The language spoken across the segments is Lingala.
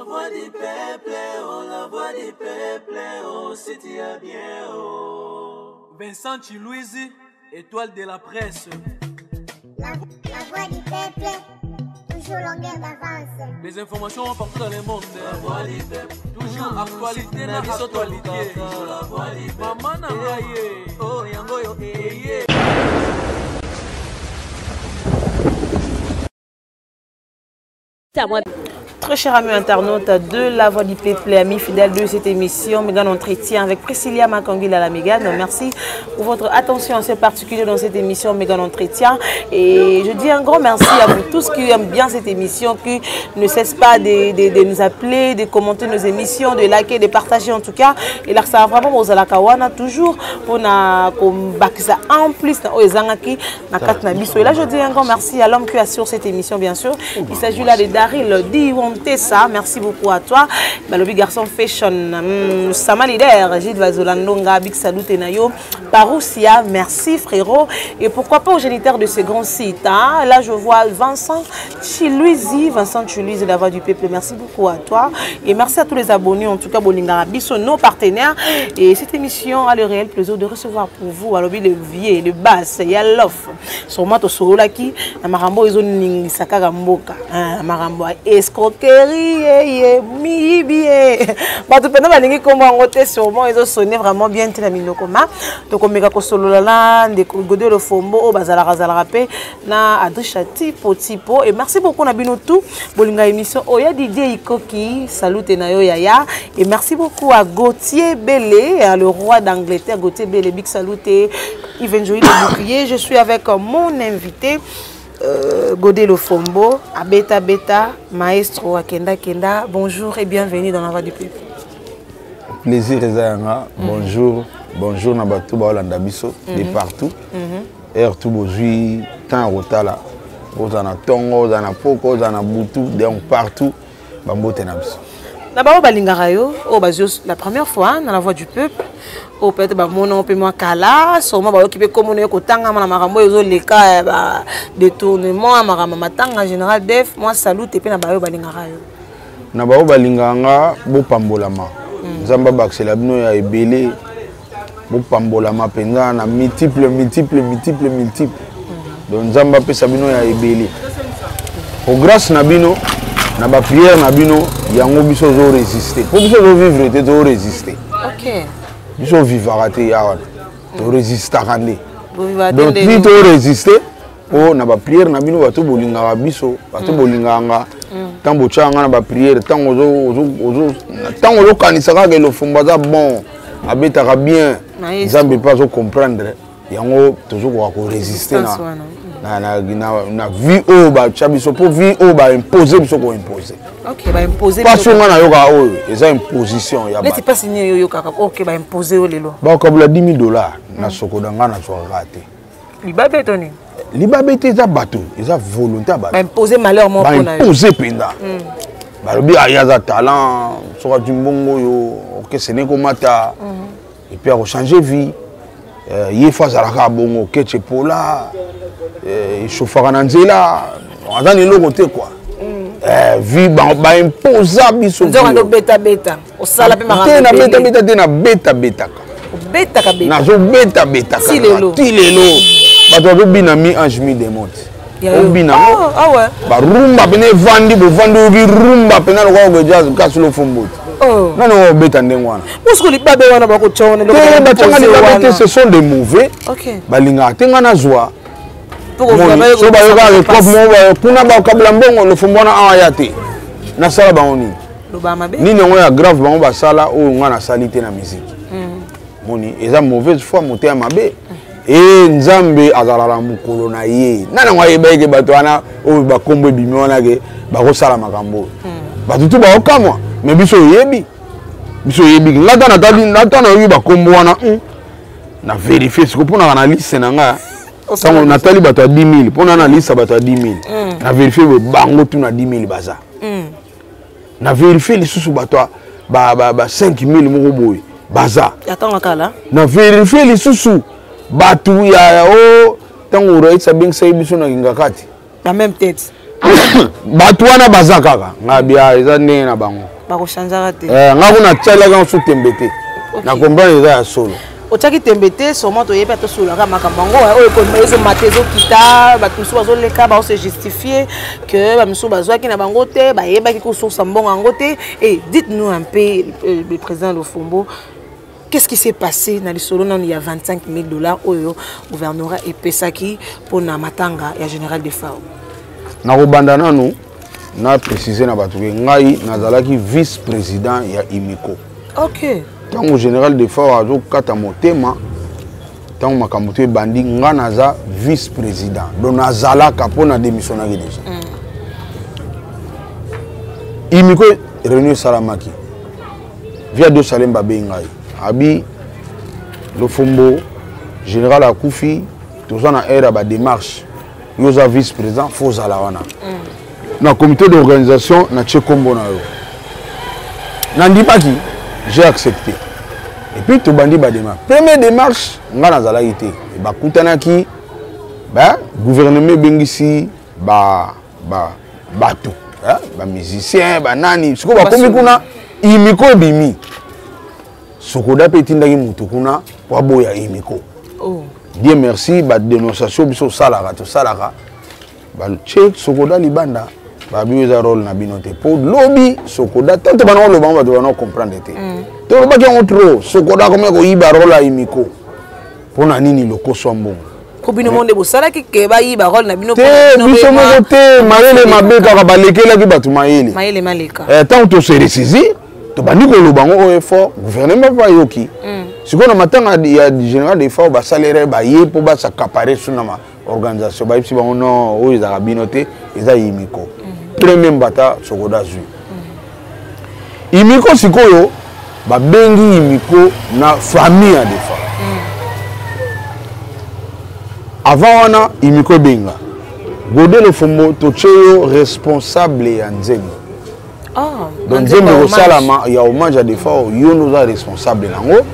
voix du peuple, oh la voix du peuple, oh si tu as bien, oh. Vincent Chiluizi, étoile de la presse. La, la voix du peuple, toujours longueur d'avance. Les informations partout dans le monde. La voix du peuple, toujours actualité na actualité. Toujours la voix du peuple. Maman na ngai ye. Oh yango yo eh ye. Très cher ami internaute de la Voix du Peuple, amis fidèles de cette émission Mégane Entretien avec Priscilla Makangila la Mégane. Merci pour votre attention assez particulière dans cette émission Mégane Entretien. Et je dis un grand merci à vous tous qui aiment bien cette émission, qui ne cessent pas de, de, de nous appeler, de commenter nos émissions, de liker, de partager en tout cas. Et là, ça vraiment ozalaka toujours pour na kombakisa en plus na oyo ezangaki na kati na biso. Et là, je dis un grand merci à l'homme qui assure cette émission, bien sûr. Il s'agit là de Daryl Diwontessa. Merci beaucoup à toi. Balobi garçon fashion. Sama leader, Gilles Vazolandonga, Big Salut Tenayo. Parousia, merci frérot. Et pourquoi pas au géniteur de ce grand site. Hein? Là, je vois Vincent Chiluizi. Vincent Chiluizi, la voix du peuple. Merci beaucoup à toi. Et merci à tous les abonnés, en tout cas, Bolingara Bisso, nos partenaires. Et cette émission a le réel plaisir de recevoir pour vous, Balobi, le vieux, le basse, il y a l'offre. Sûrement, tosololaki, na makambo ezoningisa kaka mboka. Ah, makambo ya escroquerie, ye, ye, miyibi, ye. Bato mpenza balingi kombo yango te, sûrement ezosonne vraiment bien te na minoko ma. Tokomeka kosolola na ndeko Godé Lofombo oyo bazalaka zalaka mpe na Adrisha Tipo Tipo. Et merci beaucoup na bino tout bolinga émission oyo ya Didier Ikoki, salute na yo yaya. Et merci beaucoup à Gauthier Bélé, à le roi d'Angleterre, Gauthier Bélé, big salute. Yves Njoyi le bouclier. Je suis avec mon invité Godé Lofombo, Abeta Beta, maestro Akenda Kenda. Bonjour et bienvenue dans la Voix du Peuple. Plaisir ezayanga. Bonjour, bonjour na bato ba olanda biso de partout. Air tout bozui temps rotala. Oza na tongo, oza na poko, oza na butu, donc partout bambote na biso. Na bango balingaka yo, oyo bazwi yo la première fois dans la Voix du Peuple, oyo peut-être bamona yo mpe mwa kala, sûrement bayoki mpe komona yo kotangama na makambo oyo ezoleka ya ba détournement ya makambo ya matanga général def, mwa salute mpe na bayo balingaka yo. Na bayo balingaka nga, bopambolama. Nzambe abakisela bino ya ebele, bopambolama mpenza na multiple, multiple, multiple, multiple. Donc Nzambe apesa bino ya ebele. Po grâce na bino, na ba prière na bino, yango biso zo résister. Po biso zo vivre te, zo résister. Biso vivaka te ya wana. To résistaka nde. Donc ti to résister, po na ba prière na bino bato bolingaka biso, bato bolingaka nga. Tango botyaka nga na ba prière, tango ozo, ozokanisa kaka Lofombo aza bon, abetaka bien. Nzambe mpe azo comprendre. Yango tozokoka ko résister na vie oyo batya biso, po vie oyo ba imposer biso ko imposer. Ok, ba imposer Pasi biso. nga nayokaka oyo eza imposition ya Neti bato. pasi nini oyo oyokaka? Ok, ba imposer yo lelo. Bakabula 10 000 $ na sokoda nga nazwaka te. Libabe to nini? Libabe te, eza bato, eza volonté ya bato. Ba imposer malheur moko na yo. Ba imposer mpenza. Balobi aye aza talent, soki azwi mbongo oyo orchestre ne komata, et puis akochanger vie. Ye fo azalaka bongo keche pola, echauffaka na nzela, aza na eloko te quoi. Vie baimposa biso. Nzoka nde obetabeta, osala mpe makambo Te, ebele. nabetabeta te, nabetabetaka. Obetaka beta. Nazobetabetaka. Ti lelo. Ti lelo bato bazobina mi ange mi démon te. Ya yo. Obina ngo. Ah, ah ouais. Barumba pene evandi, bovandi oyoki rumba pena lokola ko jazz kasi Lofombo te. Oh. Nani oyo obeta ndenge wana? Mosiko libabe wana bakotya wana eloko Te, na batyanga impose libabe te, wana. ce sont des mauvais. Balingaka te nga nazwa. Po kozwa Moni, bayo so kopesa bayokaka bango ekope pasi. moko kuna bakabula mbongo Lofombo wana awa ya te. Nasala bango nini? Loba mabe. Nini yango ya grave bango basala oyo nga nasali te na musique? Moni, eza mauvaise foi, motema mabe. E Nzambe azalaka na mokolo na ye. Nani yango ayeba eke bato wana oyo bakombo ebimi wana ke bakosala makambo oyo? Bato tu baokamwa, mais biso oyebi. Biso oyebi. Nga ta natali, nga ta nayoki bakombo wana, na vérifier siko mpona na liste na nga. Sango natali bato ya 10 000, mpona na liste ya bato ya 10 000. Na vérifier boye, bango tu na 10 000 baza. Na vérifier lisusu bato ya ba 5 000 moko boye baza. Atanga kala. Na vérifier lisusu bato ya o ntango Rais abengisaki biso na Kingakati. La même tête. Bato wana baza kaka. Nga bia eza ndenge na bango. Bakochangeaka te. Eh, nga kuna atialaki yango su tembe te. Na comprendre eza ya solo. Otiaki tembe te, sûrement toyebi ata tosololaka makambo yango oyo ekoma ezomata ezokita, bato mosusu bazoleka baose justifier que bamisusu bazwaki na bango te, bayebaki kosource mbongo yango te. Et dites-nous un peu, le président Lofombo, qu'est-ce qui s'est passé na lisolo nanu ya 25 000 dollars oyo gouvernorat epesaki mpona matanga ya général Defao? Nakobanda nanu na préciser na bato ke ngai nazalaki vice-président ya Imiko. Ok. Ntango général Defao azokata motema, ntango makambo to ebandi, ngai naza vice-président, donc nazalaka mpo na démissionnaki déjà. Imiko réunion esalamaki via do Salemba abengi ngai, abi Lofombo, général akufi, toza na ère ya badémarche, yo oza vice président, fo ozala wana na comité d'organisation, na tie kombo na yo. Nandimaki, j'ai accepté. Et puis tobandi badémarche. Première démarche, ngai nazalaki te, bakutanaki ba gouvernement ebengisi ba ba bato, bamusicien, banani. Sikoyo bakomi kuna, Imiko ebimi, Sokoda mpe etindaki motu kuna po aboya Imiko. Oh. Dieu merci, badénonciation biso osalaka, tosalaka, batie Sokoda libanda, babi eza role na bino te, mpo lobi Sokoda tanto bana koloba ngo, bato bana comprendre te. Tolobaki yango trop, Sokoda akomi koyiba role ya Imiko. Mpo na nini lokoso ya mbongo? Po bino monde bosalaki ke bayiba role na bino? Te, biso moko te, mayele mabe kaka balekelaki bato mayele. Mayele maleka. Ntango tose ressaisir, tobandi koloba yango oyo effort gouvernement mpe ayoki. Sikoyo na matanga ya général Defao, basalere baye mpo basakapare su na organisation, bayebisi bango non, oyo ezalaka bino te, eza Imiko. Premier mbata Sokoda azwi Imiko. Sikoyo babengi Imiko na famille ya Defao. Avant wana, Imiko ebenga Gode Lofombo, totie yo responsable ya nzembo. Ah, donc nzembo ekosalama ya hommage ya Defao, yo nde oza responsable nango.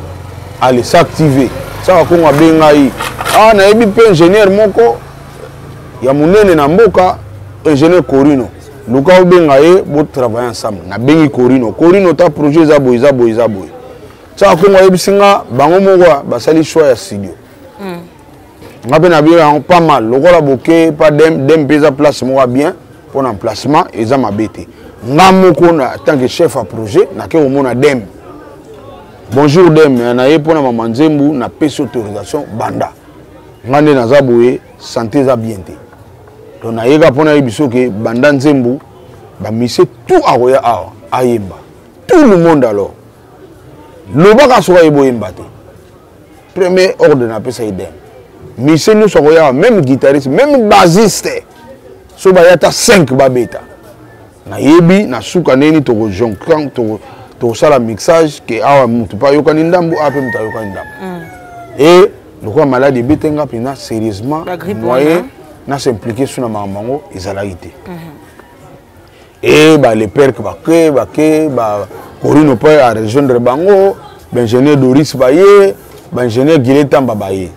Ale s'active, Saka Kongo abengai, ah, nayebi mpe ingénieur moko ya monene na mboka, ingénieur Corino, luka obenga ye, botravaille ensemble. Nabengi Corino. Corino, ta projet eza boye, eza boye, eza boye. Saka Kongo ayebisi nga, bango moko basali choix ya studio. Nga mpe nabi yango pas mal, lokola boke pa dem dem mpe eza place moko ya bien mpo na emplacement, eza mabe te. Nga moko na tant que chef ya projet, nake komona dem. Bonjour dem, naye mpo na mama nzembu, napesi autorisation banda. Nga nde naza boye, santé eza bien te, donc nayeka mpo nayebi soki banda nzembu bamise tout akoya awa ayemba tout le monde. Alors lobaka soki ayebi oyemba te. Premier ordre napesaki dem, mise nyonso akoya, même guitariste, même bassiste, so baya ata 5 babeta. Nayebi na suka ndenge nini tokojonclan, tokosala mixage ke awa motu mpe ayokani ndambu, awa mpe moto ayokani ndambu. E lokola maladi ebete nga mpenza sérieusement, moyen na s'impliquer su na makambo yango ezalaki te. E baleperke bake bake, bacorino mpe arejoindre bango, baingénieur Doris baye, baingénieur Gile Tamba baye,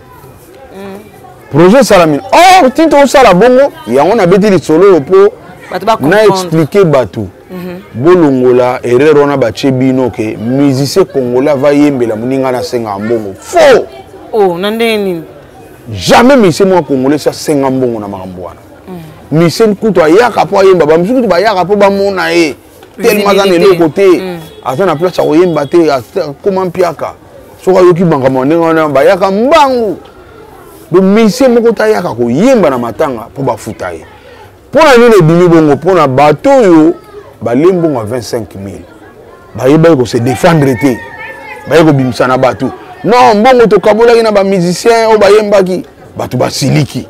projet esalami. Or ti tosala bongo yango, nabeti lisolo oyo mpo na expliquer bato, bolongola erreur wana batie bino ke musicien congolais ava yembela moninga nasengaka mbongo. Faux. Oh, na ndenge nini? Jamais musicien moko congolais si asenga mbongo na makambo wana. Musicien kutu ayaka mpo ayemba, bamosusu kutu bayaka mpo bamona ye, tellement aza na eloko te, aza na place ya koyemba te, akoma mpiaka. Soki ayoki makambo ya ndenge wana, bayaka mbangu. Donc musicien moko te ayaka koyemba na matanga mpo bafuta ye. Mpo na nini ebimi bongo? Mpo na bato oyo balie mbongo ya 25 000, bayebaki kose défendre te, baye kobimisa na bato non, mbongo tokabolaki na bamusicien oyo bayembaki, bato basiliki.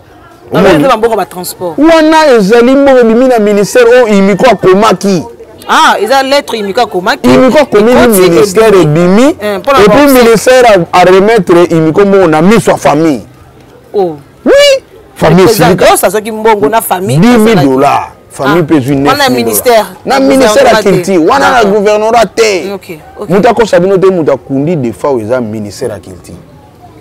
Wana ezali mbongo ebimi na ministère oyo Imiko akomaki. Ah, eza lettre Imiko akomaki. Imiko akomi, ministère ebimi, et puis ministère aremettre Imiko mbongo na miso ya famille. Oh. Oui, famille esilika. Azwaki mbongo na famille. 10 000 dollars, famille mpe ezwi. Na ministère? Na ministère ya culture wana, na gouvernorat te. Moto akosa bino te, moto akundi Defao eza ministère ya culture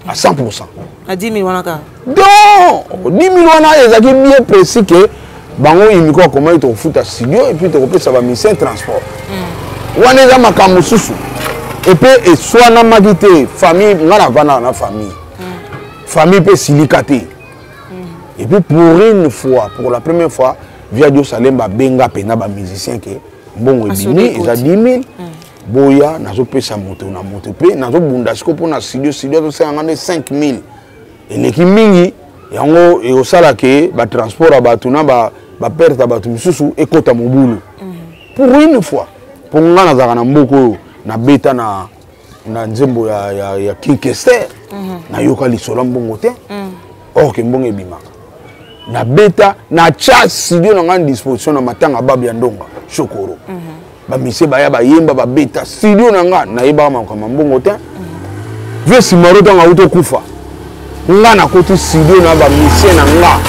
à 100%. Na 10 000 wana kaka? Non, 10 000 wana ezalaki bien précis ke bango Imiko akomaki, tokofuta studio et puis tokopesa bamusicien transport. Wana eza makambo mosusu. Epe eswanamaki te famille, nga navandaka na famille. Famille mpe esilika te. Et puis pour une fois, pour la première fois, Via Dios Alemba abenga mpenza bamusicien ke mbongo ebimi eza 10 000. Boya nazopesa moto na moto mpe nazobunda sikoyo mpo na studio. Studio azosala nga nde 5 000 eleki mingi, yango ekosala ke batransport ya bato na baperte ya bato misusu ekota mobulu. Pour une fois, mpo nga nazalaka na mboka oyo nabeta na na nzembo ya, ya, ya King Kester, nayoka lisolo ya mbongo te. Or ke mbongo ebimaka, nabeta natya studio na ngai disposition na matanga babu ya ndonga shokoro. Bamisie baya bayemba babeta studio na nga, nayebaka makambo ya mbongo te. Vie Simaro ntango auti okufa, nga nakoti studio na bamisie na nga,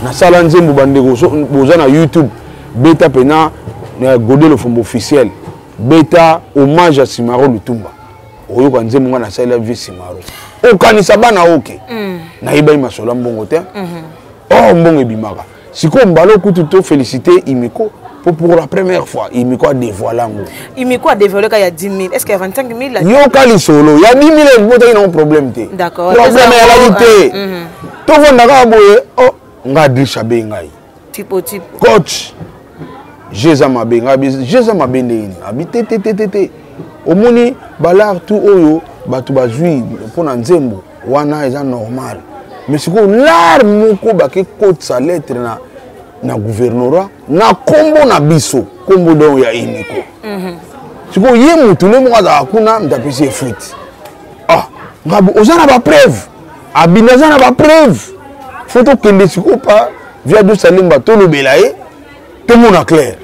nasala nzembo. Bandeko boza na YouTube, beta mpena Gode Lofombo officiel, beta hommage ya Simaro Lutumba, oyoka nzembo nga nasalela vie Simaro. Okanisa bana oke. Nayebaki masolo ya mbongo te. Or mbongo ebimaka. Sikoyo mbala okutu to félicité Imiko po pour la première fois Imiko a dévoilé yango. Imiko a dévoilé ka ya 10 000, est ce que ya 25 000? Yoka lisolo ya 10 000 ebotaki nango problème te. Problème eyalaki te. Tovanda kaka boye, oh nga Adriche abe ngai. Tipo tipo. Coach, je eza mabe. Ngai je eza mabe ndenge nini? Abi te te te te te. Omoni balar tout oyo bato bazwi mpona nzembo wana eza normal, mais sikoyo lar moko bake kotisa lettre na na gouvernorat na kombo na biso, kombo donc ya Imiko. Sikoyo ye mutu nde moko azalaka kuna, moto apesi ye fuite. Ah ngabo oza na bapreuve? Abina aza na bapreuve. Fo tokende sikoyo pa via Dosalemba, tolobela ye, tomona clair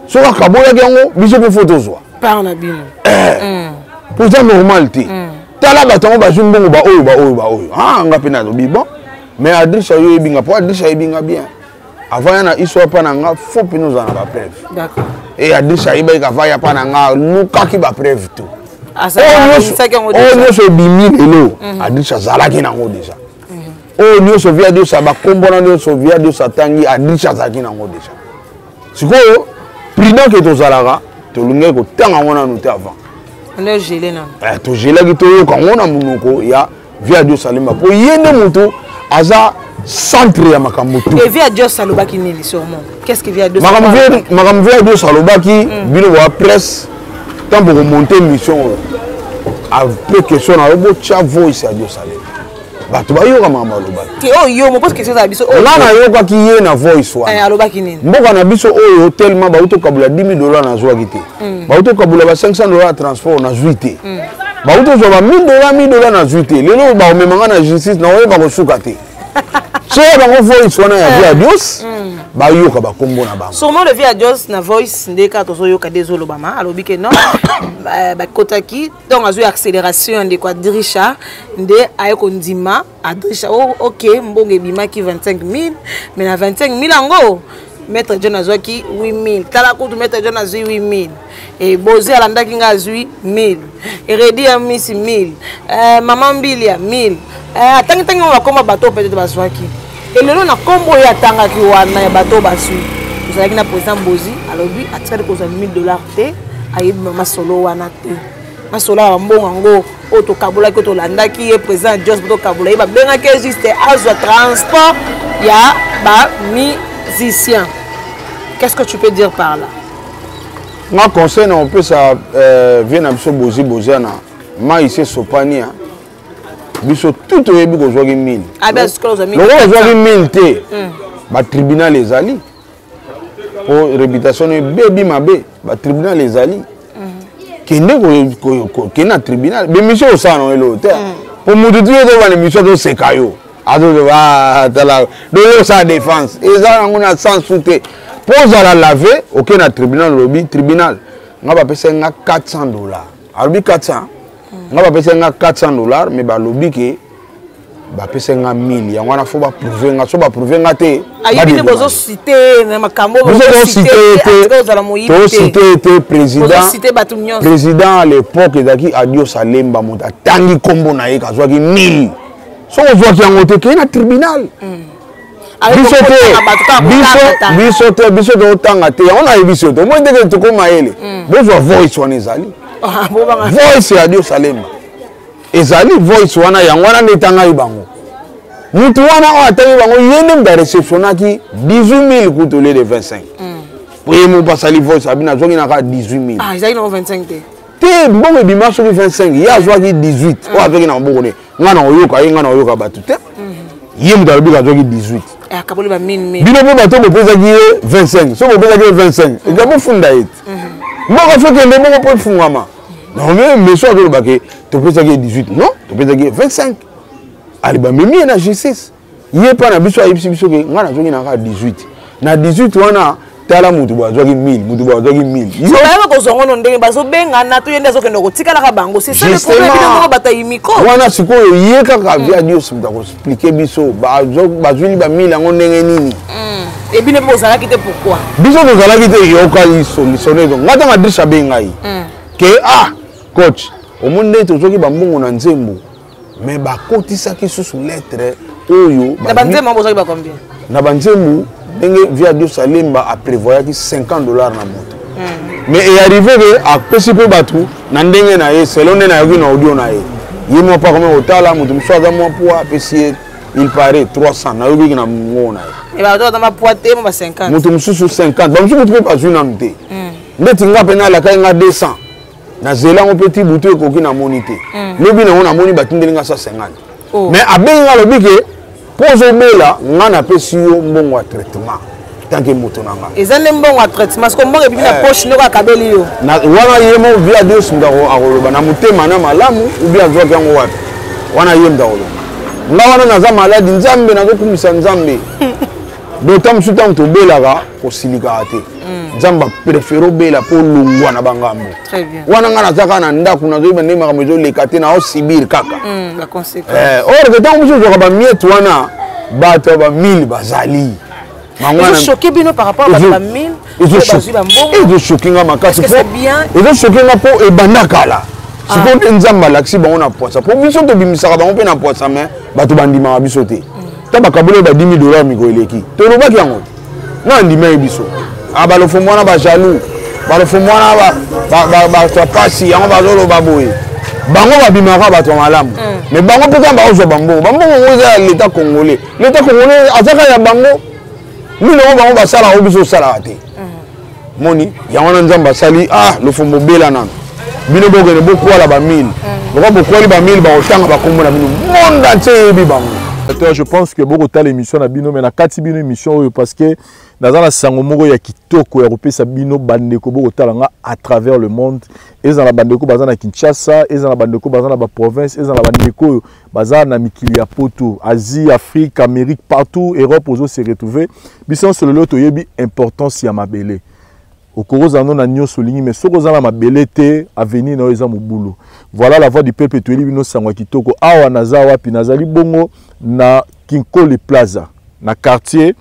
soki akabolaki yango biso mpe fo tozwa part na bino. Po eza normal te. Tala bato yango bazwi mbongo, baoyo baoyo baoyo. Ah, nga mpe nalobi bon, mais Adriche ayo oyebi nga, po Adriche ayebi nga bien. Avant ya na histoire mpa na nga, fo mpena ozala na bapreuve. E Adriche ayebaki kava ya mpa na nga, lukaki bapreuve to oyo nyonso ebimi lelo. Adriche azalaki nango déjà. Oyo nyonso via Diosa bakombo na nyonso via Diosa atangi, Adriche azalaki nango déjà. Sikoyo prudent ke tozalaka, tolingaki kotanga yango nanu te avant. Togelaki, toyoka yango na monoko ya via Dios Alemba, mpo ye nde motu aza centre ya makambo tu. Et via Dios alobaki nini sûrement? Qu'est-ce que via Dios Makambo via Dios alobaki, bino boa presse, ntango bokomonte mission oyo, après question na yo, botya voice ya Dios Alemba, bato bayoka makambo alobaki. Oyo yo mopose question ezala biso. Nga nayokaki ye na voice wana. Alobaki nini? Mboka na biso oyo, tellement bauti okabula 10 000 dollars, nazwaki te. Bauti okabula ba 500 dollars ya transport, nazwi te. Bauti ozwa ba 1000 dollars, 1000 dollars, nazwi te. Lelo bakomema nga na justice, nakoyeba kosuka te. Soki bango voice wana ya via Dios, bayoka bakombo na bango. Sûrement le via Dios na voice nde kaka tozoyoka nde ezolobama. Alobi ke non, bakotaki donc azwi accélération ya ndeko Adrisha nde aye kondima. Adrisha, oh, ok, mbongo ebimaki 25 000, mais na 25 000 yango maître John azwaki 8 000. Tala kutu, maître John azwi 8 000 e Bozi alandaki nga azwi 1000, Eredi ya misi 1000, mama Mbili ya 1000. Atangitangi ngo bakoma bato oyo peut-être bazwaki elelo na nkombo oyo atangaki wana ya bato oyo bazwi. Tozalaki na président Bozi, alobi atikali kozwa 1000 dollars te, ayebi mama solo wana te. Masolo ya bambongo yango oyo tokabolaki, oyo tolandaki ye président Jos po tokabola ye, babengaki ye juste azwa transport ya bamusicien. Qu'est-ce que tu peux dire par là? Nga conseil na kopesa vie na biso Bozi Boziana, mai se esopani biso tout toyebi kozwaki 1000. Lokola ozwaki 1000 te, batribunal ezali po réputation no ebebi mabe. Batribunal ezali, kende kende na tribunal. Bémission osala nango eloko te, po motu ti yo tobana émission azoseka yo, azoloba tala donc yo osala défense eza yango na sens su te. Mpo ozala lave, oke na tribunal, olobi tribunal nga bapesaki nga 400 dollars. Alobi 400, nga bapesaki nga 400 dollars, mais balobi ke bapesaki nga 1000, yango wana fo baprouve nga. So baprouve nga te, ayebi nde bozocite na makambo. Tocite te président. Président à l'époque ezalaki Adios Alemba, moto atangi nkombo na ye kazwaki 1000. Soki ozwaki yango te, kei na tribunal. Biso te, biso te, biso totanga te. Yango nayebi biso te, omoi ndenge tokoma mayele. Bozwa voice wana, ezali voice ya Dio Salemba, ezali voice wana. Yango wana nde etangai bango. Mutu wana oyo atangi bango, ye nde mutu areceptionnaki 18 000 kutu au lieu de 25. Po ye moko asali voice, abi nazwaki na kaka 18 000. Ah, ezalaki nango 25 te? Te, mbongo ebima soki 25, ye azwaki 18. Oyo azwaki na maboko ne, ngai na koyoka ye, ngai na koyoka bato te. Ye moto alobiki azwaki 18. Akaboli ba mine. Bino mpe bato bopesaki ye 25, soki bopesaki ye 25, eka bofunda ye te. Moko fo kende moko mpo efungwama. Non, mais meso azoloba ke topesaki ye 18. Non, topesaki ye 25. Ali bamemi ye na justice. Ye mpa na biso ayebisi biso ke ngai nazwaki na kaka 18. Na 18 wana, tala, motu boye azwaki 1000, motu boye azwaki 1000. Bayeba kozwa ngo no ndenge bazobengana to ye nde azokende kotikalaka bango. C'est ça le problème, bino moko bato ya micro. Wana sikoyo ye kaka via Dios moto akoexpliquer biso bazwili ba 1000 yango ndenge nini. Ebino mpe bozalaki te, pourquoi? Biso tozalaki te. Yoka lisono ezo ngai ntango Adriche abengi ngai ke: "Ah coach, omoni ndenge tozwaki bambongo na nzembo, mais bakotisaki susu lettre oyo." Na banzembo yango bozwaki ba combien? Na banzembo, ndenge via Dios Alemba aprévoyaki 50 $ na moto, mais earrive ke apesi mpe bato na ndenge na ye, selon nde nayoki na audio na ye. Ye mwa mpo akomi kotala moto mosusu aza mwa poids, apesi ye, il paraît, 300. Nayokiki na ngongo na ye. Bato baza bapoids te, mo ba 50. Moto mosusu 50, bamosusu moto mpe bazwi nanu te. Ndeti nga mpe nalakaki nga 200, nazela yango mpe ti butu ekoki, namoni te. Lobi nango namoni batindeli nga 150. Mais abengi nga, alobi ke mpo ozobela, nga napesi yo mbongo ya traitement tant que moto na nga. Eza nde mbongo ya traitement? Siko mbongo ebimi na poche ndeko akabeli yo? Wana ye mo via Dios moto akoloba na motema na malamu ubi azwaki yango wapi. Wana ye moto akoloba. Nga wana naza maladi, Nzambe, nazokumisa Nzambe. Donc ta mosusu ntango tobelaka, kosilikaka te. Nzambe apréféré obela mpo olongwa na bangambo wana. Nga naza kaka na ndako, nazoyeba ndenge makambo ezoleka te, naosibir kaka. Or ke ntango mosusu ozwaka bamiettes wana, bato ya bamille bazali. Ezochoquer bino par rapport à bato bamille bazwi bambongo? Ezochoquer nga makasi, ezochoquer nga mpo ebanda kala. Sikoyo nde Nzambe alakisi bango na poisa, mpo biso tobimisaka bango mpe na poisa, mais bato bandimaka biso te. Ta bakaboli oyo ba 10 000 $ mikolo eleki, tolobaki yango te. Nga andimaki biso. A balofo mwana, bajaloux, balofo mwana, bato ya pasi yango bazoloba boye. Bango babimaka bato ya malamu, mais bango mpe kaka bakozwa bambongo. Bambongo yango eza ya l'État congolais. L'État congolais azaka ya bango nini? Yango bango basalaka oyo biso osalaka te. Moni yango wana Nzambe asali: "Ah lofombo, bela nano, bino bokende bokwala bamille lokwa bokwali bamille, bakotanga bakombo na bino, monde entier eyebi bango." Je pense que bokotala émission na bino, mais na kati bino émission oyo parce que naza na sango moko ya kitoko ya kopesa bino, bandeko bokotala nga à travers le monde. Eza na bandeko baza na Kinshasa, eza na bandeko baza na baprovince, eza na bandeko oyo baza na mikili ya Poto, Asie, Afrique, Amérique, partout, Europe ozo se retrouver. Biso nyonso lelo toyebi importance ya mabele. Okoki ozala no na nyonso olingi, mais soki oza na mabele te, avenir na yo eza mobulu. Voilà, La Voix du Peuple toyeli bino sango ya kitoko. Awa naza wapi? Nazali bongo na Kinkole Plaza, na quartier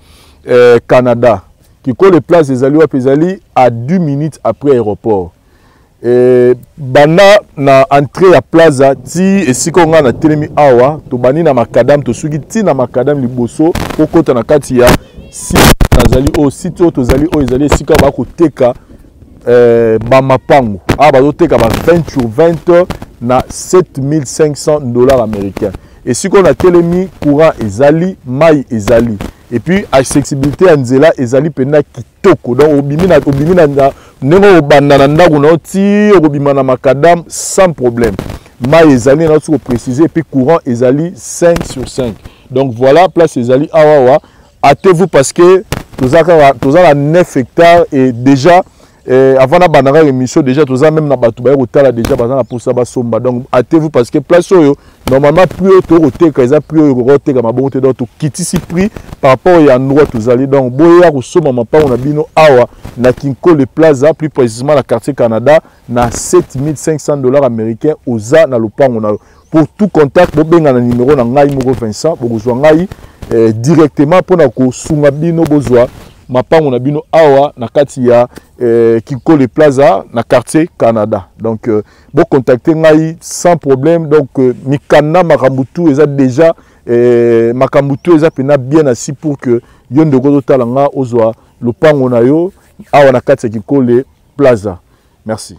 Canada. Kinkole Plaza ezali wapi? Ezali à 10 minutes après aéroport. Banda na entrée ya plaza ti esika oyo ngai natelemi awa, tobandi na macadam, tosuki ti na macadam liboso okota na kati ya site. Nazali oyo, site oyo tozali oyo ezali esika bakoteka bamapango. Awa bazoteka ba 20 sur 20 na 7500 $ américain. Esika oyo natelemi, courant ezali, mai ezali, et puis accessibilité ya nzela ezali mpenza kitoko. Donc obimi na ndenge obanda na ndako na yo ti okobima na macadam sans problème. Mai ezali, na soki kopréciser, et puis courant ezali 5 sur 5. Donc voilà, place ezali awa awa. Hâtez-vous parce que toza kaka, toza na 9 hectares et déjà avant nabandaka émission, déjà toza même na bato baye kotala, déjà baza na mposa basomba. Donc hâtez-vous parce que place oyo, normalement prix oyo tokoteka eza prix oyo kokoteka mabongo te. Donc tokitisi prix par rapport ya endroit tozali. Donc boya kosomba mapango na bino awa na Kinkole Plaza, plus précisément na quartier Canada, na 7500 $ américains, oza na lopango na yo. Pour tout contact, bobenga na numéro na ngai moko Vincent, bokozwa ngai directement mpona kosunga bino bozwa. mapango na bino awa na kati ya eh, Kinkole Plaza na quartier Canada. Donc euh, bo contacter ngai sans problème. Donc euh, mikanda makambo tout eza déjà eh, makambo tout eza pena bien assis pour que yo ndeko ozotala nga ozwa lopango na yo awa na kati ya Kinkole Plaza. Merci.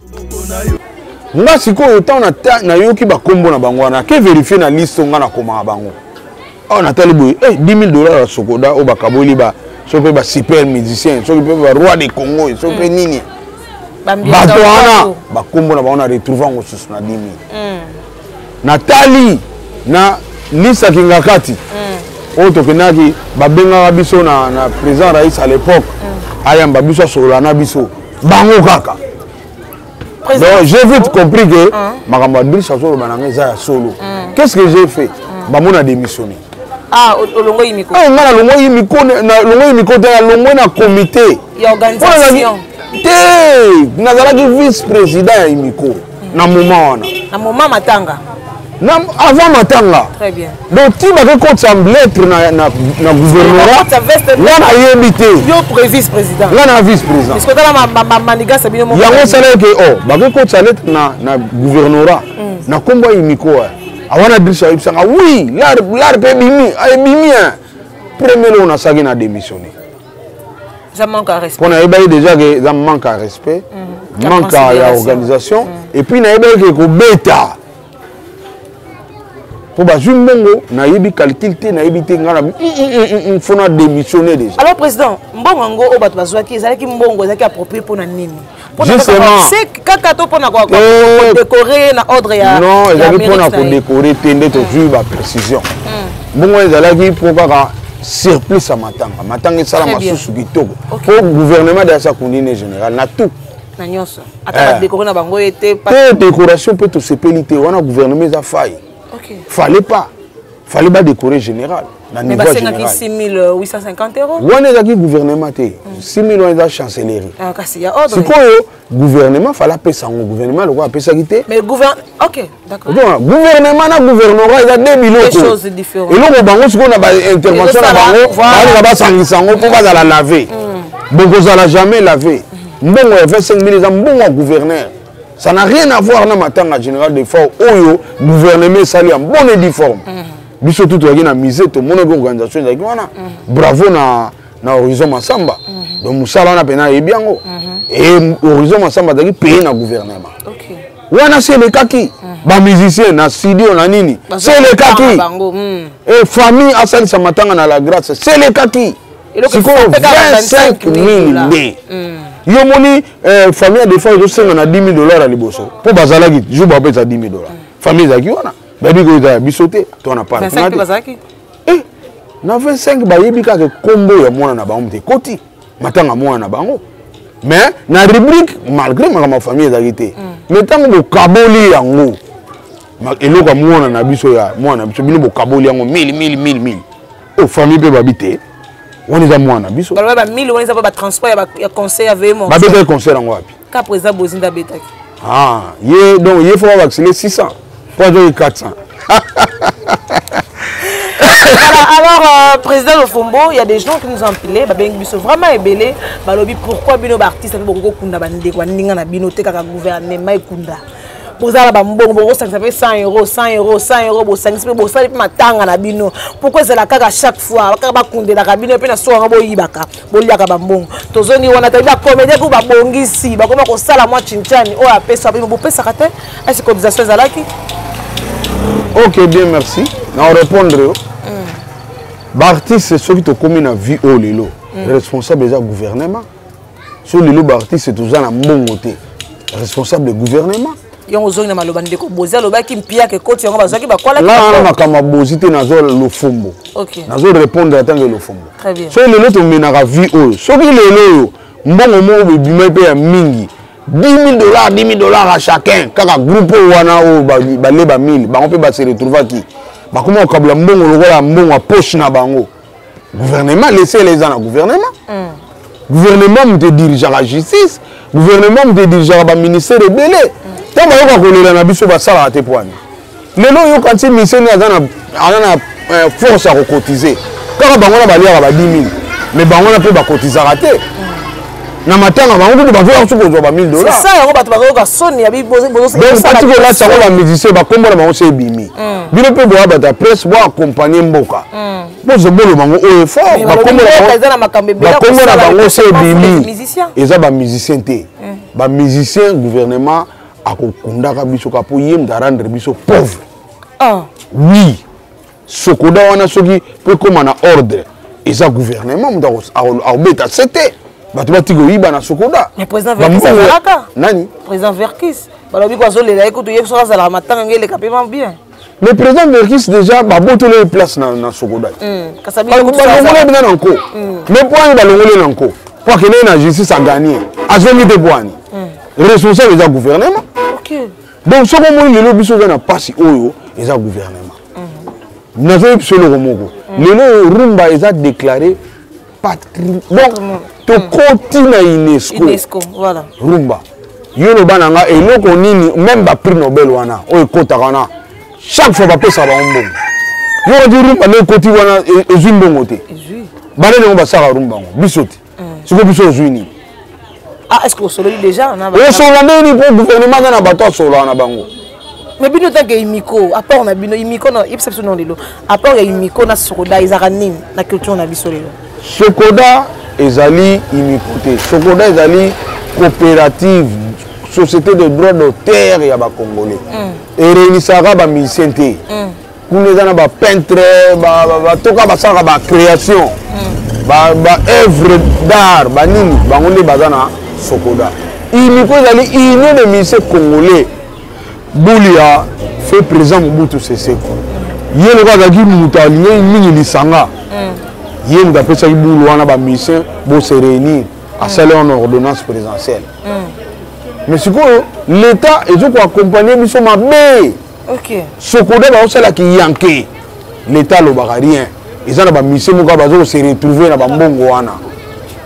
Nga sikoyo ntango nayoki bakombo na bango wana ke verifie na liste nga nakomaka bango awa natali boye eh, 10 000 dollars ya sokoda oyo bakaboli ba soki mpe ba super musicien soki mpe ba roi de congo soki mpe nini bato wana bakombo na bango na retrouve yango susu na 10 000 mm. natali na liste ya kingakati mm. oyo tokendaki babengaka biso na, na président rais à l'époque mm. ayamba biso asolola na biso bango kaka donc j'ai vite compris que makambo ya Driss azoloba na ngai eza ya solo mm. qu'est ce que j'ai fait mm. bamona démissionné ah olongoi miko eh nga nalongoi miko nalongoi miko te nalongoi na comité ya organisation te nazalaki vice président ya imiko mm. na moment wana na moment matanga na avant matanga très bien donc ti bake kotisa lettre na, na, na gouvernorat nga nayebi te yo vice président nga na vice président yango esalaki ke o oh, bake kotisa lettre na, na gouvernorat mm. na nkombo ya imiko awana dirisa ayebisanga oui lar mpe ebimi ebimi premier eloko nasalaki na démissionné mpo nayebaki déjà ke eza manque ya respect mm. manque ya organisation mm. et puis nayebaki ke kobeta mpo bazwi mbongo nayebi calcul te nayebi te ngai na fo na démissionner déjà alors président mbongo yango oyo bato bazwaki ezalaki mbongo ezalaki approprié mpo na nini kaka to mpona kodécore na ordre ya non ezalaki mpona kodécore te nde tozwi baprécision mbongo ezalaki mpo kaka surplus ya matanga matanga esalama susu kitoko mpo gouvernement de asakundi ne général na tout na nyonso ata eh. badekore na bango ye te te décoration mpe tosepeli te wana gouvernement eza faille fallait pas fallait badécorer général na niveau général 6850 euros wana ezalaki gouvernement te 6000 wana eza chancellerie ah, sikoyo gouvernement fallait apesa yango gouvernement lokola apesaki te gouvernement na gouvernorat eza de biloko eloko bango sikoyo na baintervention na bango balinga basangisa yango mpo bazala lave mm. bokozala jamais lave mbongo ya 25 000 eza mbongo ya gouverneur ça n'a rien à voir na matanga général de fort oyo gouvernement esali en bonne et due forme mm. biso tu tozalaki na musée tomonaki organisation ezalaki wana mm. bravo na na horizon masamba mm -hmm. donc mosala wana mpena ayebi yango mm -hmm. e horizon masamba azalaki paye na gouvernement okay. wana se elekaki mm -hmm. bamusicien na studio na nini se elekaki mm. e famille asalisa matanga na la grâce se elekaki sikoyo 25 000 nde mm. yo moni eh, famille ya defo ezosenga na 10 000 dollars ya liboso mpo bazalaki jour bapesa 10 000 dollars mm. famille ezalaki wana bayebi koyo eza ya biso te to na part eh, na 25 bayebi kaka nkombo ya mwana na bango moto ekoti matanga mwana na bango mais na rubrique malgré makambo ya famille ezalaki te mm. mais ntango bokaboli yango eloko ya mwana na biso ya mwana na biso bino bokaboli yango 1000 1000 1000 1000 oyo famille mpe babi te wana eza mwana biso baloba ba 1000 wana eza ba transport ya concert ya vmo babetaki concert yango wapi ka président bozinda abetaki ah ye donc ye fo babakisile 600 mpo azwaki 400 Voilà, alors euh, président Lofombo, il y a des gens qui nous ont appelés, babengi biso vraiment ebele, balobi pourquoi bino ba artiste boko kunda bandeko baninga na bino te kaka gouvernement ekunda. Bozala ba mbongo bokosangisa mpe 100 euros 100 euros 100 euros bosangisi mpe bosali mpe matanga na bino pourquoi ezala kaka chaque fois kaka bakundelaka bino mpe na suka yango boyibaka boliaka bambongo tozongi wana toyebi bacomédien ku babongisi bakoma kosala mwa chinchani oyo apesa bino bopesaka te esi cotisation ezalaki ok bien merci na répondre yo mm. baartiste soki tokómi na vie oyo lelo mm. responsable eza gouvernement so lelo baartiste toza na mbongo te responsable gouvernement yango ozongi na maloba ndeko bozi alobaki mpiaka ekoti yango bazwaki bakwalaki nga na makambo ya bozi te nazo lofombo nazo répondre atange lofombo soki lelo tomenaka vie oyo soki lelo oyo mbongo moko bebimai mpe ya mingi 10 000 dollars 10 000 dollars à chacun kaka groupe oyo wana oyo bale ba 1000 bango mpe base retrouvaki bakoma kokabola mbongo lokola mbongo ya poche na bango gouvernement lesele eza na gouvernement mm. gouvernement moto edirigeaka justice gouvernement moto edirigeaka baministère ebele ntango bayoka kolela na biso basalaka te poani lelo oyoka nti miseni aza na, aza na eh, force ya kokotize kaka bango na baliaka ba 10 000. Mais bango wana mpe bakotizaka te na matanga bango kutu bazoya soki kozwa ba 1000 dollars. C'est ça yango bato bazoyoka soni ya donc bati kolata yango bamusicien bakombo na bango se ebimi. Bino mpe boya bato ya presse boaccompagne mboka, bozobolo bango oyo fort, bakombo na bango se ebimi. Eza bamusicien te, bamusicien gouvernement akokundaka biso ka mpo ye moto arendre biso pauvre. Oui, Sokoda wana soki mpo ekóma na ordre, eza gouvernement moto akobeta se te, bato batika koyiba na Sokoda. Mais président Verkis azalaka. Nani? Président Verkis, balobi ko azolela ye kutu, ye soki azalaka matanga nge eleka mpe bien. Mais président Verkis déjà babotoli ye place na Sokoda, balongoli bina na nko. Mais po ani balongoli na nko? Po akende na justice, aganye, azongi te. Po ani responsable eza gouvernement. Donc soki omoni lelo biso oza na mpasi oyo, eza gouvernement. Nazoyebi biso eloko moko, lelo oyo rumba eza déclaré donc tokoti na UNESCO. UNESCO, voilà. Rumba, yo loba na nga eloko nini? Même baprix Nobel wana oyo ekotaka wana, chaque fois bapesaka bango mbongo. Yo koti rumba nde ekoti wana, ezwi mbongo te. Banani yango basalaka rumba yango? Biso te. Sikoyo biso ozwi nini? Ah, est ce que osololi déjà? Osolola ndenge nini? Mpo gouvernement aza na bato asololaka na bango. Mais bino tant que Imiko, apport na bino Imiko na yebisa biso non lelo, apport ya Imiko na Sokoda ezalaka nini na culture na biso lelo? Sokoda ezali Imiko te. Sokoda ezali coopérative, société de droit d'auteur ya bacongolais. Eréunisaka bamusicien te. Kuna eza na bapeintre, batoka basalaka bacréation, baœuvre d'art, banini, bango nde baza na Sokoda. Imiko ezali Union de musiciens congolais, buli ya fe président Mobutu Seseko. Ye lokola azalaki moto alingaki mingi lisanga, ye moto apesaki bulu wana, bamusicien bose réunir, asali wana ordonnance présidentielle. Mais sikoyo l'État ezokoaccompagne biso mabe. Sokoda baosalaki yanke, l'État alobaka rien. Eza na bamusicien moko baza kose retrouver na bambongo wana,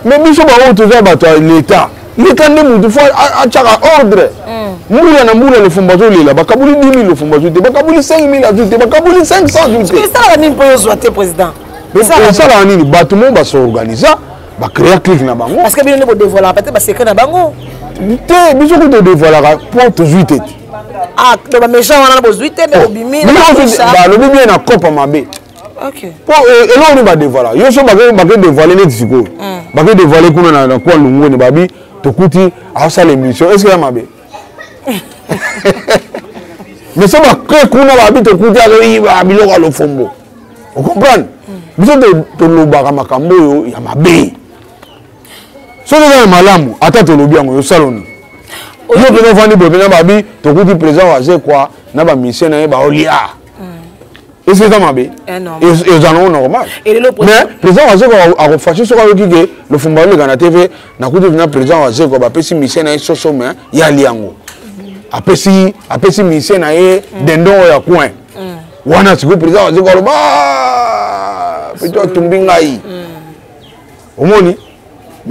mais biso bango toza bato ya l'État. L'État nde motu fo atiaka ordre. Mbula na mbula, Lofombo azolela, bakabuli 10 000, Lofombo azwi te, bakabuli 5 000, azwi te, bakabuli 500, azwi te. Esalaka nini mpo yozwa te, président? Esalaka nini? Bato moko basorganiza, bacréa clique na bango. Parce que bino nde bodévoilaka peut-être basecret na bango. Te, biso kutu todévoilaka mpo tozwi te. Ah, donc baméchant wana bozwi te nde bobimi. Balobi bien na kopa mabe. Po eloko nini badévoila? Yo so bake dévoile neti sikoyo bake dévoile kuna na kwa lungwene, babi tokuti aosala émission, est ce que ya mabe? Mais so bake kuna, babi tokuti azoyiba biloko ya Lofombo. Ocomprendre? Biso tolobaka makambo oyo ya mabe. Soki eza ya malamu, ata tolobi yango, yosaloni yo mpena ovandi boye mpena, babi tokuti président Wazekwa na bamusicien na ye baolia, esi eza mabe? Eza nango normal. Mais président Wazekwa akofâcher soki ayoki ke Lofombo aleka na TV, nakuti na président Wazekwa bapesi musicien na ye soso, mais ye ali yango, apesi musicien na ye dindon oyo ya coin wana. Sikoyo président Wazekwa aloba plutôt atumbi ngai. Omoni,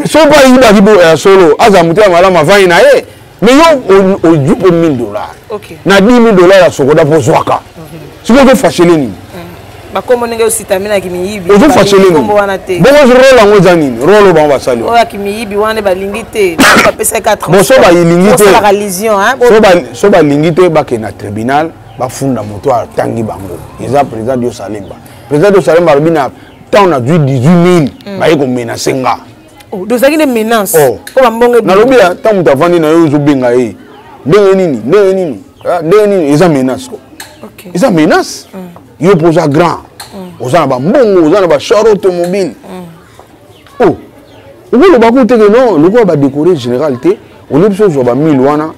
soki mpo ayibaki bo ya solo, azala motema malamu, avandi na ye. Mais yo ozwi mpo 1000 dollars na 10 000 dollars ya Sokoda mpo ozwaka, sikoyo ozofâchele nini? Bakombo ndenge ositaminaki miyibi. Ozofâchele nini? Wana te. Bongo rôle yango eza nini? Rôle oyo bango basali? Oyo akimiyibi wana balingi te, bapesaka. Bon, so balingi te, lision. So balingi te, bakende na tribunal, bafunda moto atangi bango. Eza président Dio Salemba. Président Dio Salemba alobi na ntango nazwi 18 000, baye komenacer nga. Ozalaki nde menace mpo bambongo? Nalobi ya ntango moto avandi na yo, ozobenga ye ndenge nini, ndenge nini, ndenge nini, eza menace ko, eza menace. Yo mpo oza grand, oza na bambongo, oza na bachar automobile, o okoloba ku teke non, lokola badécoré général te, olie biso ozwa bamille wana,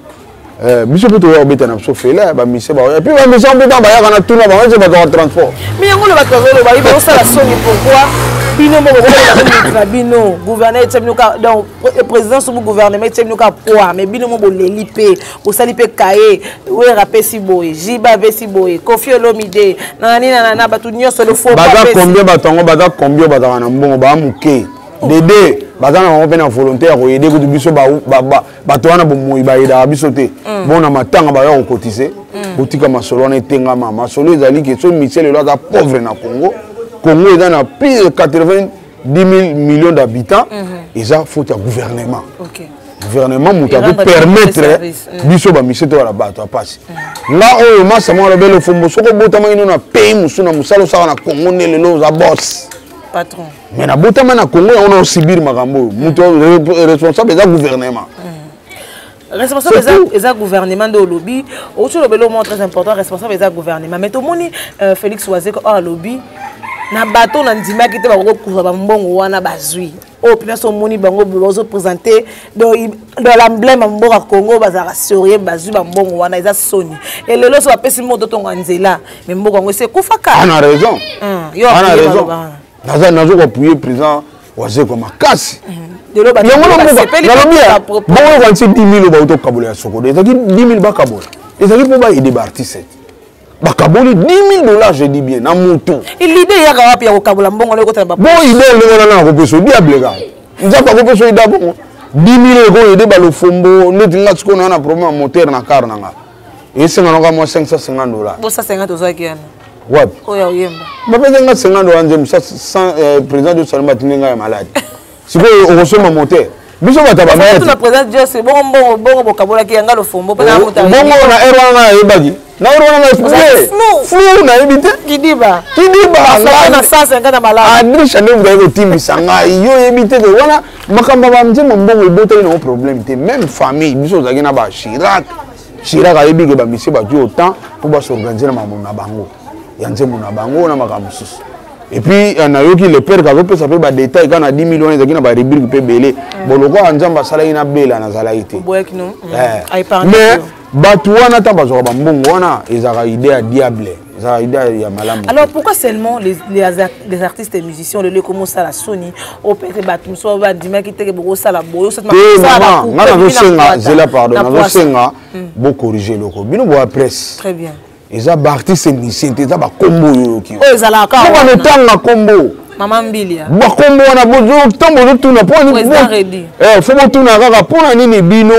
biso mpe toya kobeta na biso fela bamise baoya mpe bamise mpe ntango bayaka na tuna bango ese bazwaka transport. Mais yango lo bato bazoloba ye bazosala soni. Pourquoi bino moko bokoaa mutu na bino, gouverneur etia bino ka, donc président soki gouvernement etia bino ka poids, mais bino mo boleli mpe bosali mpe kaye, Wera apesi boye, Jiba apesi boye, Kofi Olomide nani na bato nyonso lofo. Baza combien bato yango? Baza combien? Bazalaka na mbongo, baa moke dede, baza na bango mpe na volonté ya koaider kutu biso. Bato wana bomoi baaidaka biso te. Bona matanga baya kocotiser. Botika masolo wana etengama. Masolo ezali ke so misie lelo aza pauvre na Congo, Congo eza na plus de 80. 10 000 millions d'habitants, eza faute ya gouvernement. Gouvernement moto akopermettre biso bamise to wala bato ya mpasi. Nga oyo masa moko alobi Lofombo, soki obotamaki nino na pays mosusu na mosala osaka na Congo nde lelo oza boss. Patron. Mais nabotama na Congo, yango na osibir makambo oyo. Moto responsable eza gouvernement. Responsable eza gouvernement nde olobi, outi olobeli omo très important, responsable eza gouvernement. Mais tomoni Félix Wazeko oyo alobi na bato na ndimaki te bakoki bambongo wana bazwi oyo mpena so omoni bango bazoprésente dans l'emblème ya mboka Congo, bazalaka sérieux, bazwi bambongo wana eza soni. Elelo so bapesi moto tonga nzela, mais mboka yango esi ekufaka. Ana raison. Yo ana appuyer raison. maloba wana. Nazo koappuyer président Wazeko makasi. Lelo bato Yango na mboka, basepeli nalobi ya, ba propos. bongo ekanisi 10 000 oyo bauti kokabola ya Sokodo. Ezalaki 10 000 bakabola. Ezalaki mpo baaider ba artiste. Bakaboli 10 000 $, je dis bien, na moto. L'idée eyaka wapi ya kokabola mbongo na ekotana ba Bon, idée ndenge wana na kopesa diable kaka. Nzambe akopesa idée bongo. 10 000 ekoaider balofombo neti nga sikoyo na na problème ya moteur na car na nga. Esenga naka mwa 550 $. Bo 150 ozwaki yana. Wapi? Oyo oyemba. Bapesa nga 50 $ nzembo, sa cent, président de Salomon atindi nga ya malade. Sikoyo okosomba moteur. Biso bato ya Parce que bamayete. tuna président Jose, bongo mbongo, bongo bokabolaki yanga lofombo, mpo na Oh, moto ayebi. bongo na heure wana nayebaki. Na heure wana na Ozalaki flou. Flou nayebi te. Kidiba. Kidiba, Bafoto ngai. na 150 na malamu. Adrisha nde moto aye kotimbisa ngai. Yo oyebi te ke wana makambo ya banzembo mbongo ebotaki nango problème te. Même famille, biso ozalaki na ba Chirac. Chirac ayebi ke bamisie bazwi autant mpo basorganize na makambo na bango. Ya nzembo na bango na makambo mosusu. Et puis, nayoki le père kazopesa pe ba détail kaka na 10 000 wana ezalaki na ba rubrique pe ebele. Bon, lokola Nzambe asalaki na bela nazalaki te. Boyaki no? A épargné Mais yo. bato wana ata bazwaka ba mbongo wana ezalaka idée ya diable, ezalaka idée ya malamu. Alors pourquoi seulement les artistes et musiciens le comme ça la Sony au peut-être bato mosusu ba ndimaki te ke bokosala boyo, osala Te, ba maman, coupe, nga nazosenga, bino na zela pardon, na poisse. nazosenga, bo corriger eloko. Bino boya presse. Très bien. Eza ba artiste musicien te, eza ba kombo oyo oyoki. Oyo ezalaka Mpo wana. banotanga kombo. Mama Mbilia. Ba kombo wana, ntango bozotuna, mpo nini Président Reddy. Faut botuna kaka mpo na nini bino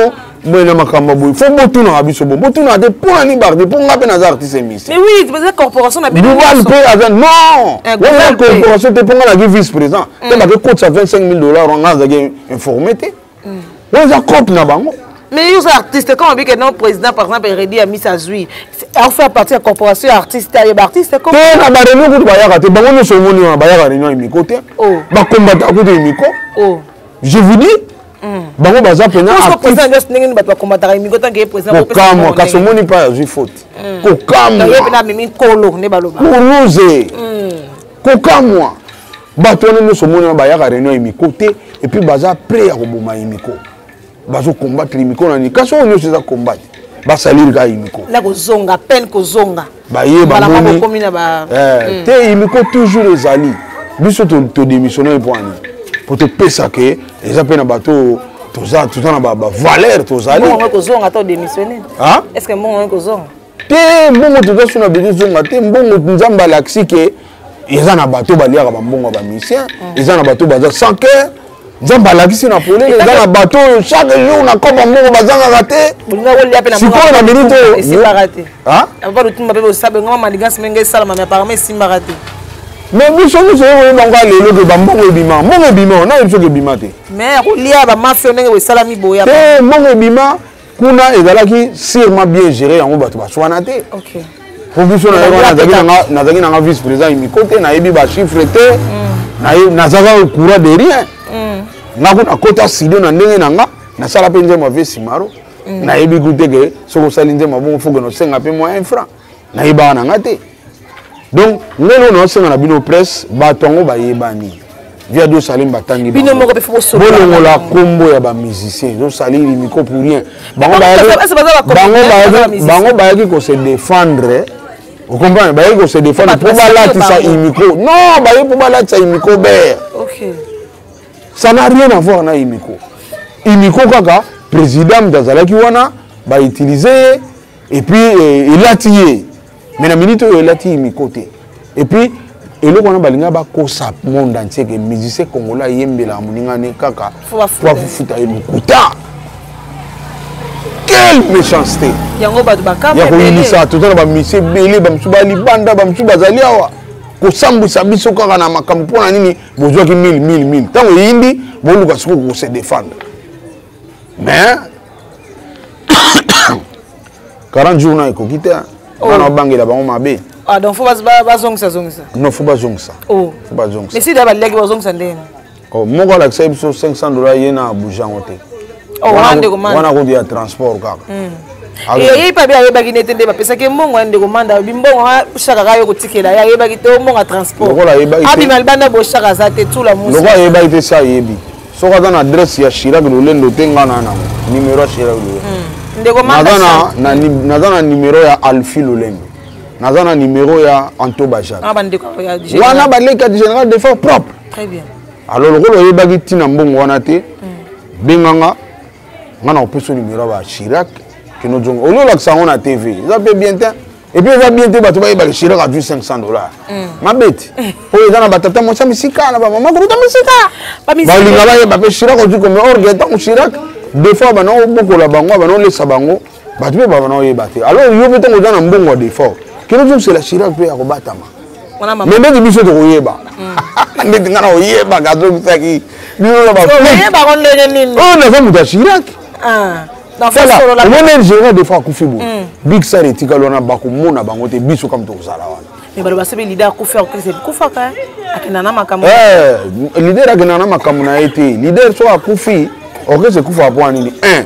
boye na makambo boye. Faut botunaka biso bo. Botunaka te mpo na nini ba artiste, mpo nga mpe naza artiste musicien. Mais oui, parce que corporation na bino Duval nyonso. mpe aza, non. Eh, Wana Duval mpe. corporation te, mpo nga nazalaki vice-président. Te bake kotisa 25 000 $, nga nazalaki informé te. Wana eza cope na bango. Mais les artistes, quand on dit que non président, par exemple, Reddy a mis sa zui, on fait partie de la corporation artiste, il y a artiste comme Te, na ba réunion kutu bayaka te, bango nyonso omoni wana bayaka réunion ya miko te. Oh. Ba combattant kutu ya miko. Oh. Je vous dis, bango baza pena Parce que actif. président nyonso ndenge nini bato bakombataka miko tant que président Kokamwa, kopesa bango kasi ndenge. omoni pa azwi faute. Kokamwa. Donc, ye pena amemi nkolo nde baloba. Kuruze. Kokamwa. Bato wana nyonso omoni wana bayaka réunion ya miko te, et puis baza prêt ya koboma ya miko. Bazo combattre miko na nini? Kasi oyo nyonso eza combattre. Basaliri kaka imiko. Na kozonga, peine kozonga. Baye Mbala moko bamoni. okomi na ba Te imiko toujours ezali. Biso to démissionner po ani. Po topesa ke eza pe na bato oyo toza na ba valeur tozali. Mbongo kozonga to démissionner. Hein? Est-ce que mbongo kozonga? Te mbongo toza suna besoin zonga te, mbongo Nzambe alakisi ke eza na bato baliaka ba mbongo ya ba musiciens, eza na bato baza sans cœur. Nzambe alakisi na polele, eza na bato oyo chaque jour na kopa mbongo bazangaka te. Bolinga kolia pe na Sikoyo mbongo na minute oyo, esimbaka te. Hein? Papa Lutumba pe bosabe, ngoma maligance menge esalama, mais apparemment esimbaka te. Mais biso nyonso oyo oyeba ngo lelo ke ba mbongo ebima, mbongo ebima, na yebi soki ebima te. Mais kolia ba mafia ndenge esalami boya. Te, mbongo ebima kuna ezalaki sûrement bien géré, yango bato baswana te. Ok. Po biso na Ba ye wana, bila nazalaki nanga vice-président imiko te, nayebi ba chiffre te, nazalaka au courant de rien. Nga kuna kota studio na ndenge na nga, nasala pe nzembo ya Vieux Simaro. Nayebi ku te ke soki osali nzembo ya bongo, faut que nosenga pe mwa un franc. Nayebaka na nga te. Donc, ngelo oyo naosenga na bino presse, bato yango bayebani. Via Dio Salim batangi Bino bango. moko pe faut bosokola Bolongola bango. kombo ya ba musiciens, ezosaliri micro pour rien. Bango Bango est-ce que baza ba comédien, baza ba musicien? bayaki ko se défendre. Vous comprenez? Bayaki ko se défendre Bato pour basali balatisa bango. imiko. Non, bayaki pour balatisa imiko ber. Ok. Ça n'a rien à voir na imiko. Imiko kaka président mtazalaki wana ba utiliser et puis elati ye. Mais na minute oyo elati imiko te. Et puis eloko wana balinga bakosa monde entier ke musicien congolais ayembelaka moninga ne kaka Faut bafuta po afuta ye lokuta. Quelle méchanceté! Yango bato bakama Ya ebele. koyinisa, toza na ba musicien ebele, ba mosusu ba libanda, ba mosusu bazali awa. Kosambwisa biso kaka na makambo mpo na nini bozwaki 1000 1000 1000 ntango eyindi boluka sikoyo kose défendre mais 40 jours na ekoki te nga na obangela bango mabe. Ah, donc faut bazongisa zongisa. Non, faut bazongisa. Oh. Faut bazongisa. Mais si da baleki bazongisa ndenge? Oh, moko alakisaki biso 500 dollars ye na abuja yango te. Oh, wana ndeko manda. Wana kutu ya transport kaka. Ye mpe abe ayebaki nete nde bapesaki mbongo ya ndeko manda alobi mbongo shaka kaka yo kotikela ye ayebaki te mbongo ya transport. Lokola ayebaki te. Abima libanda bo shaka aza te tula musi. Lokola ayebaki te si ayebi. Soki aza na adresse ya Chirac Lolendo te nga na nango numéro ya Chirac Lolendo. Ndeko manda Naza na numéro ya Alfie Lolendo. Naza na numéro ya Anto Bajak. Ah, bandeko ya général. Wana baleki ya général Defao propre. Très bien. Alors lokola oyebaki ntina mbongo wana te, benganga nga na kopesa numéro ya ba Chirac kino zonga. Oyo olakisa yango na TV, eza mpe bien te. Et puis eza bien te bato bayebaka Chirac azwi 500 dollars. Mabe te. Oyo eza na batata mwasi ya misika na bamama koluta misika. Balinga bayeba mpe Chirac azwi combien orgue ntango Chirac des fois bana obokola bango bana olesa bango bato mpe bana oyeba te. Alors yo mpe ntango oza na mbongo ya defort kino ozongisela Chirac mpe ya kobatama. Mais ndeti biso tokoyeba ndeti nga na koyebaka azongisaki bino na bakoyebako ndenge nini oyo naza moto ya Chirac. Tala omoni général des fois akufi boye big star etikali wana bakomona bango te biso kama tokozala wana. Mais baloba soki leader akufi orchestre ekufaka akenda na makambo. Leader akenda na makambo na ye te. Leader soki akufi orchestre ekufaka mpo nini? Un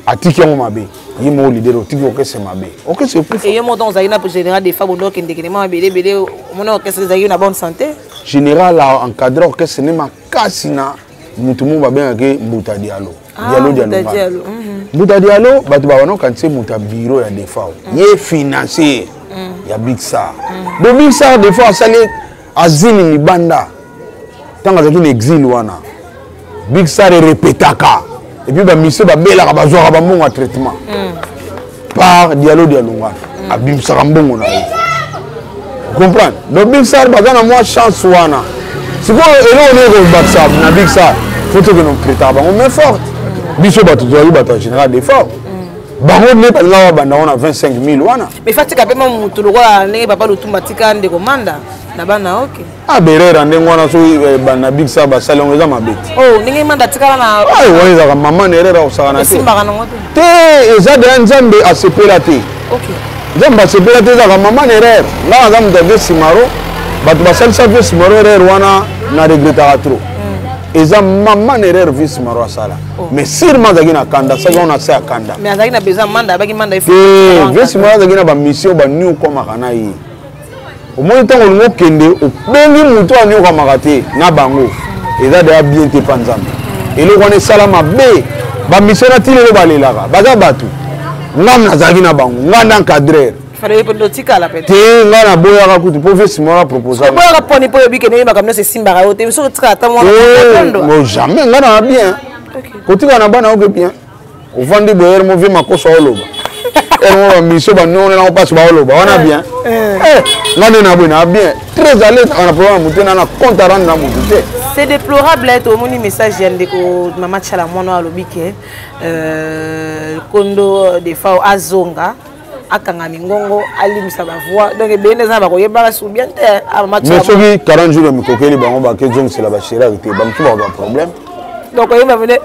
atiki yango mabe ye moko leader otiki orchestre mabe orchestre ekufa. Ye moko ozalaki na général des fois bondo okendekende mwa mabele ebele omona orchestre ezalaki na bonne santé. Général a encadré orchestre ne makasi na mutu moko babengaki Mbuta Diallo. Diallo Diallo. Mbuta Diallo bato babana okanisi moto ya bureau ya Defao ye financier ya Big Star. Donc Big Star des fois asali asile libanda ntango azalaki na exil wana Big Star erepetaka et puis bamisie babelaka bazwaka bambongo ya traitement par Diallo Dialungana abimisaka mbongo na ye comprendre. Donc Big Star baza na mwa chance wana. Sikoyo eloko nini ekobakisa na Big Star faut tokende kotraitaka bango main forte. Biso bato tozali bato ya général d'effort bango nde balingaka babanda ngo na 25 000 wana. Mais fatika mpe mwa motu lokola ndenge papa Lutumba atika ndeko manda na bana oke. Ah berera ndenge wana soki na Big Star basali yango eza mabe te. Oh ndenge manda atikala na wana ezalaka mama na erreur akosaka na te. Esimbaka nango te. Te eza deya Nzambe asepela te. Nzambe asepela te ezalaka mama na erreur. Nga naza moto ya vieux Simaro bato basalisa vieux Simaro erreur wana na regretaka trop. Eza mama na erreur vieux Simaro asala. Mais sûrement azalaki na kanda asali wana ase ya kanda. Mais azalaki na besoin manda abaki manda te vieux Simaro azalaki na bamission baniokwamaka na ye. Omoni ntango olingi okende obengi moto anyokamaka te na bango eza deya bien te mpa Nzambe. Eloko wana esala mabe bamission na ti lelo balelaka baza bato nga nazalaki na bango nga nda encadreur te nga naboyaka kutu mpo vieux Simaro aproposaboyaka poni mpo oyebi kende makambo nyonso esimbaka yo te soki otikala ata mwana jamais nga na bien kotikala na bana oke bien ovandi boye mo vieux makoso aoloba mo bamisio banongo mpasi baoloba wana bien nga nde na boye na bien très à l'aise na problème ya motu na na compte à rendre na motu te. C'est déplorable tomoni message ya ndeko mama Tshala mwana alobi ke kondo Defao azonga akanga mingongo alimisa bavoix donc ebele nde eza na bakoyebaka su bien te. Mais soki 40 jours ya mikokeli bango bakezongisela bachirac te bamosusu bakozwa problème. Donc oyeba pene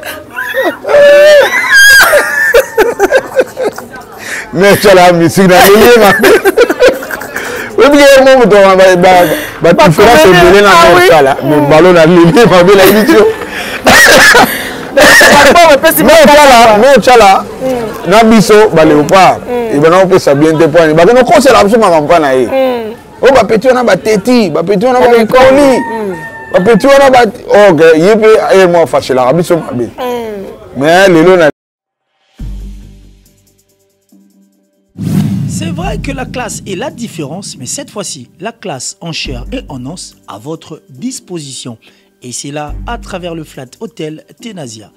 mais Tshala misiki na leli mabe oyebi ke mo moto badifférence ebele na Tshala mais balo na leli mabe na yebi tio mais Tshala na biso baléopard ebanda kopesa bien te poani bakende kokosela biso makambo mpa na ye oyo bapeti wana bateti bapeti wana bamikoli bapeti wana ok ye mpe ye mwa afashelaka biso mabe mais lelo na. C'est vrai que la classe est la différence, mais cette fois-ci, la classe en chair et en os à votre disposition. Et c'est là à travers le Flat Hotel Tenasia.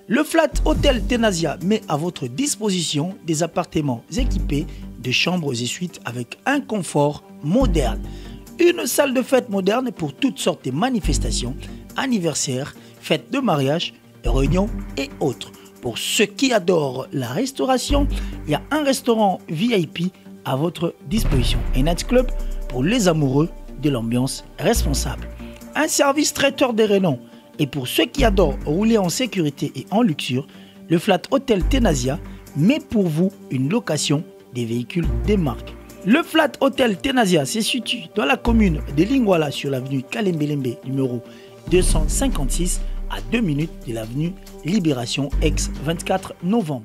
Le Flat Hotel Tenasia met à votre disposition des appartements équipés de chambres et suites avec un confort moderne. Une salle de fête moderne pour toutes sortes de manifestations, anniversaires, fêtes de mariage, réunions et autres. Pour ceux qui adorent la restauration, il y a un restaurant VIP à votre disposition. Un nightclub pour les amoureux de l'ambiance responsable. Un service traiteur de renom. Et pour ceux qui adorent rouler en sécurité et en luxure, le Flat Hotel Tenasia met pour vous une location des véhicules des marques. Le Flat Hotel Tenasia se situe dans la commune de Lingwala sur l'avenue Kalembelembe numéro 256 à 2 minutes de l'avenue Libération ex 24 novembre.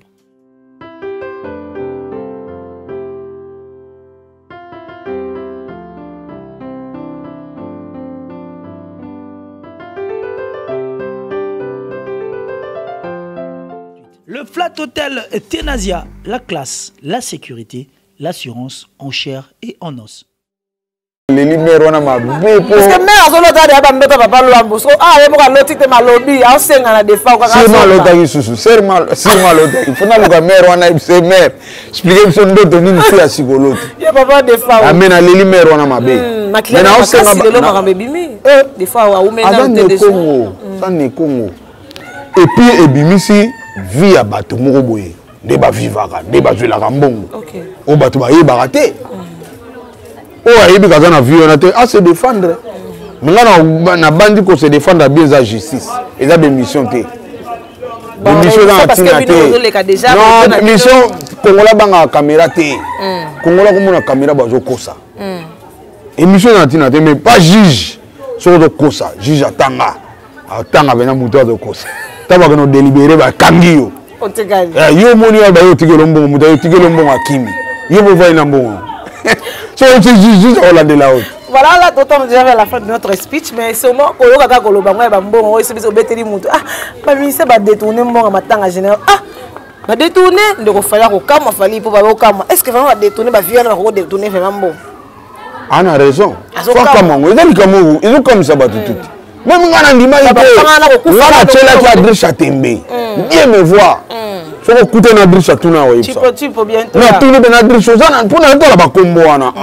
Le Flat Hotel Tenasia, la classe, la sécurité, l'assurance en chair et en os. Leli mare wana mabe po parce que mare azolota deya bandoto papa Luambo so ah ye moko aloti te malobi aosenga na defao kaka sirma alotaki susu sirma sirma alotaki fo naluka mare wana yebisa mare explike biso ndoto nini fi ya sikoloto ye papa defao ame naleli mare wana mabe mais naosenga lelo makambo ebimi defao awumena te Nekongo aza Nekongo et puis ebimisi vie ya bato moko boye nde bavivaka nde bazwelaka mbongo oyo bato bayebaka te oyo ayebi kaza na vie wana te ase défendre. Me nga nabandi kose défendre bien, eza justice, eza bémission te. Bémission eza na ntina te. Non, mission kongola bangaka caméra te. Kongola komona caméra bazokosa. Émission eza na ntina te, mais pas juge. Soki ozokosa, juge atanga atanga mpena moto azokosa, ntango bakende odélibéré, bakangi yo. Yo omoni oyo baye otikela mbongo, moto aye otikela mbongo akimi, yo bovai na mbongo. So juge akolandela oyo. Voilà, là, totourne déjà vers la fin de notre speech, mais sûrement, koyoka kaka koloba ngo ya bambongo oyo, soki obeteli motu, ah, baministre badétourne mbongo ya matanga général, ah, badétourne, ndeko Fally akokamwa. Fally mpo bakokamwa. Est ce que vraiment badétourne? Bavie wana bakokodétourne vraiment mbongo? Ana raison, fakamwa yango, eza likambo ezokamwisa bato tuti. Même nga na ndimaki te, nga natielaki adresse ya tembe. Bien me voir, soki okute na adresse atuna, oyebisa natuni mpe na adresse oza mpona natala bakombo wana.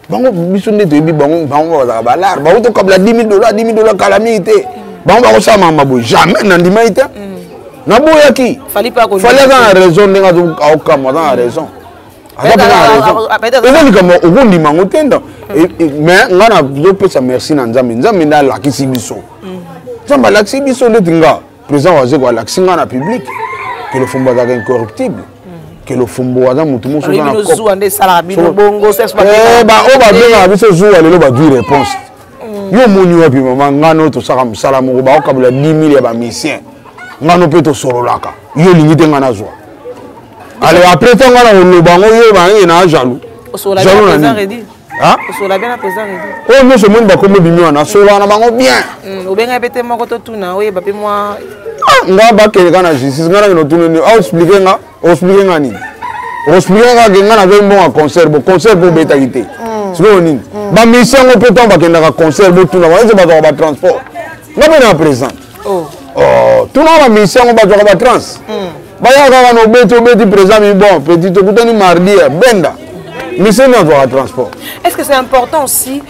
Bango biso nde toyebi bango, bango bazalaka balare, bango tokabela 10 000 dollars, 10 000 dollars kala mingi te. Bango bakosala makambo boye, jamais nandimaki te, naboyaki. Fally aza na raison ndenge aokamwa, aza na raison, aza mpe na raison. Eza likambo okondima yango te nda, mais nga nazopesa merci na Nzambe. Nzambe nde alakisi biso, Nzambe alakisi biso ndeti nga président Wazeko alakisi nga na public ke Lofombo azalaka incorruptible, ke Lofombo aza motu mosusu. Oyo babengaka biso zuwa, lelo bazwi réponse. Yo omoni wapi mama ngano tosaka mosala moko, baokabela 10 000 ya bamusicien, ngano mpe tosololaka, yo olingi te nga nazwa. Alors après ntango nga na koloba yango, yo bange na jaloux, jaloux na nini? Oyo nyonso omoni bakombo ebimi wana, sololaka na bango bien. Obengai mpe te moko totuna, oyeba mpe mwa. Nga bakende kaka na justice, nga nakende otuna nini? Aexplike nga, oexplike nga nini? Oexplike nga ke nga nazoi mbongo ya concert, bo concert mpo obetaki te. Sikoyo nini? Bamusicien yango mpe ntango bakendaka concert, botuna bango ese bazwaka batransport. Nga mpe na présent, tuna bamusicien yango bazwaka batrans, bayaka kaka na obeti, obeti présent mi bon petit, tokutani mardi ya benda, musicien nde azwaka transport. Est-ce que c'est important aussi,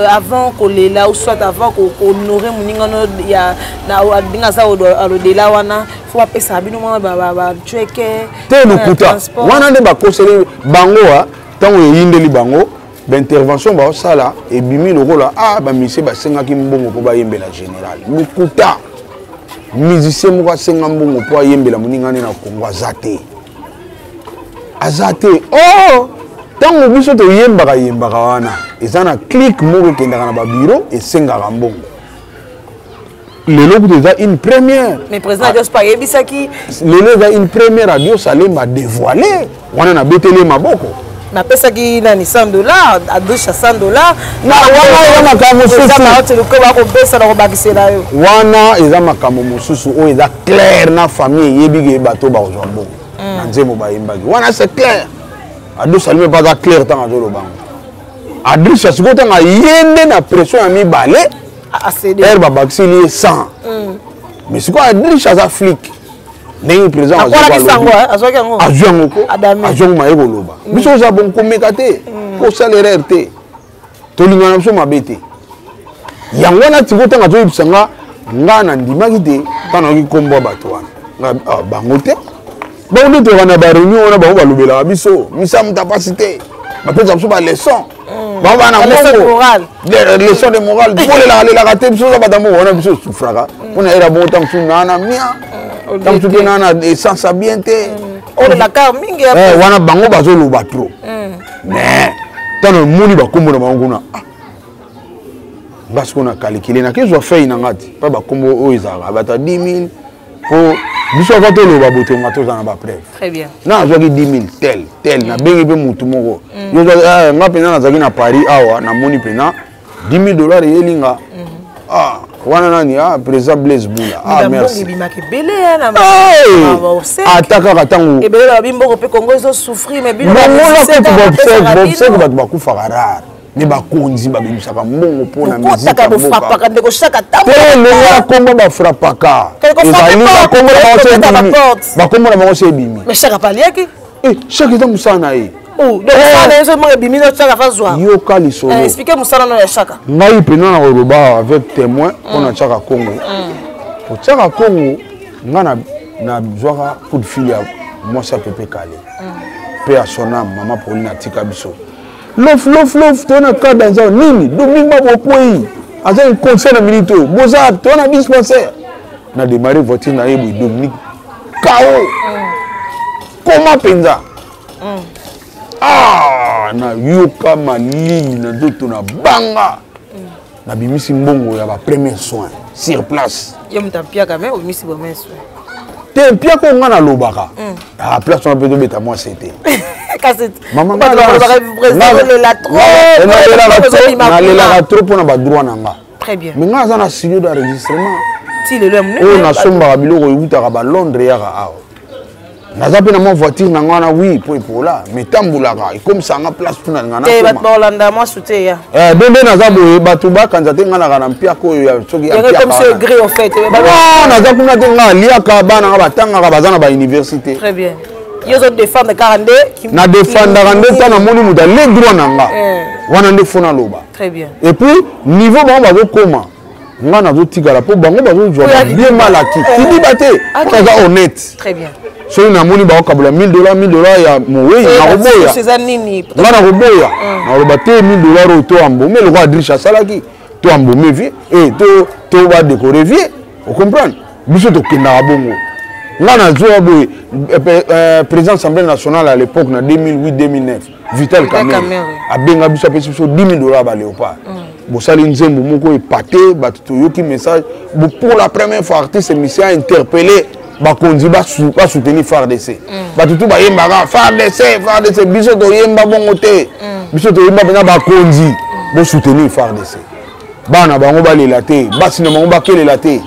avant kolela ou soit avant kohonorer moninga no ya na ndenge aza alodela wana, fo bapesaka bino mwa bacheke? Te, lokuta wana nde bakoseli bango. Ntango eyindeli bango baintervention baosala, ebimi lokola a bamusicien basengaki mbongo mpo bayembela général. Lokuta. Musicien moko asenga mbongo mpo ayembela moninga nde na Kongo aza te, aza te. Oh, ntango biso toyembaka yembaka wana, eza na clique moko ekendaka na babiro, esengaka mbongo. Lelo kutu eza une première. Mais président Adios pa ayebisaki. Lelo eza une première, Adios Alemba dévoilé wana, nabeteli ye maboko. Napesaki nani 100 dollars, Adrisha 100 dollars. Na wana eza makambo mosusu. Bakobesa na kobakisela yo. Wana eza makambo mosusu oyo eza clair na famille eyebi ke bato bakozwa mbongo na nzembo bayembaki wana, c'est clair. Adios Alemba mpe aza clair ntango azoloba ngo. Adrisha sikoyo ntango aye nde na pression ya mibale ere babakiseli ye 100, mais sikoyo Adrisha aza flic ndenge président azwi yango ko azwi yango maye koloba biso oza bon komeka te, kosala erreur te, tolingana biso mabe te. Yango wana tiko ntango azoyebisa nga, nga nandimaki te. Ntango nayoki nkombo ya bato wana, bango te, bango nde toyaka na baréunion wana, bango balobelaka biso misa moto apasi te, bapesa biso baleçon. Bango bana mbongo, leçon de morale, bolelaka lelaka te, biso oza bato mbongo wana, biso osufraka mpona yela bongo. Ntango mosusu naa na mia, ntango mosusu mpe naa na essence ya bien te. Olelaka mingi. Wana bango bazoloba trop, mais ntango namoni bakombo na bango kuna, nga sikoyo na calcule, nakezwa feuille na nga ti mpa bakombo oyo ezalaka bato ya 10 000, mpo biso ava toloba botonga, toza na bapreuve. Na azwaki 10 000 tel tel, nabengi mpe motu moko, nga mpenza nazalaki na Paris awa, namoni mpenza 10 000 $ eyelinga. Ah, wana nani? Ah, président Blaise Bula. Ah, merci. Ata kaka ntango Bongola. Bato bakufaka rare, me bakonzi babimisaka mbongo mpona. Ndenge kombo bafrapaka ezali bakombo na bango se ebimi. Chaque eza mosala na ye. Yoka lisolo, ngai mpena na koloba avec témoin mpona Tiaka Congo. Otiaka Congo, ngai nazwaka coup de fil ya mwasi ya Pepe Kale mpe ya sonam, mama Pauline atika biso. Lof lof lof, toza na cas danza nini, Dominique Mabo akwei, aza inconscient na minute oyo, boza toza na dispensaire. Na démarre voiture na ye boye, Dominique kao koma mpenza. Ah, nayoka malili na nzoto, na banga, nabimisi mbongo ya bapremier soin sur place. Yo moto ampiaka, me obimisi premier soin? Te, mpiaka oyo nga nalobaka, ah, place wana mpe tobeta mwasi te. Nalelaka trop mpona badroit na nga, mais nga aza na studio d'enregistrement oyo nasombaka biloko eutaka balondres, yaka awa. Naza mpe na mwa voiture na nga wana, wi, mpo epola, mais tambolaka, ekomisaka place tuna nga. Baolanda mwa soutien ya Be nde naza boye, bato bakanza te nga naka na mpiaka oyo ya soki ya mpiaka. Naza kuna te, nga aliaka, bana nga batangaka, baza na bauniversité. Très bien, yo ozodefendre kaka nde. Nadefendaka nde ta namoni moto ale droit na nga wana nde fo naloba. Très bien. Et puis niveau bango bazokóma, nga nazotikala mpo bango bazozwa bien mal acquis, kidiba te, mpo naza honnête. Très bien. Soki namoni bakokabola 1000 $, 1000 $ ya mowei, nakoboya, nga nakoboya, nakoloba te 1000 $ oyo to ambome lokola Adriche asalaki, to ambome vie e to badécorer vie, ocomprendre? Biso tokendaka bongo. Nga nazwa boye, président Assemblée nationale à l'époque na 2008 2009, Vital Kamerhe, abenga biso, apesi biso 10 000 $ baléopard. Bosali nzembo moko epate bato, toyoki message pour la première fois, artiste musicien interpellé bakonzi basoutenir FARDC. Bato tu bayembaka FARDC, FARDC, biso toyemba bongo te. Biso toyemba mpenza bakonzi bosoutenir FARDC, bana bango balela te, basi na bango bakelela te.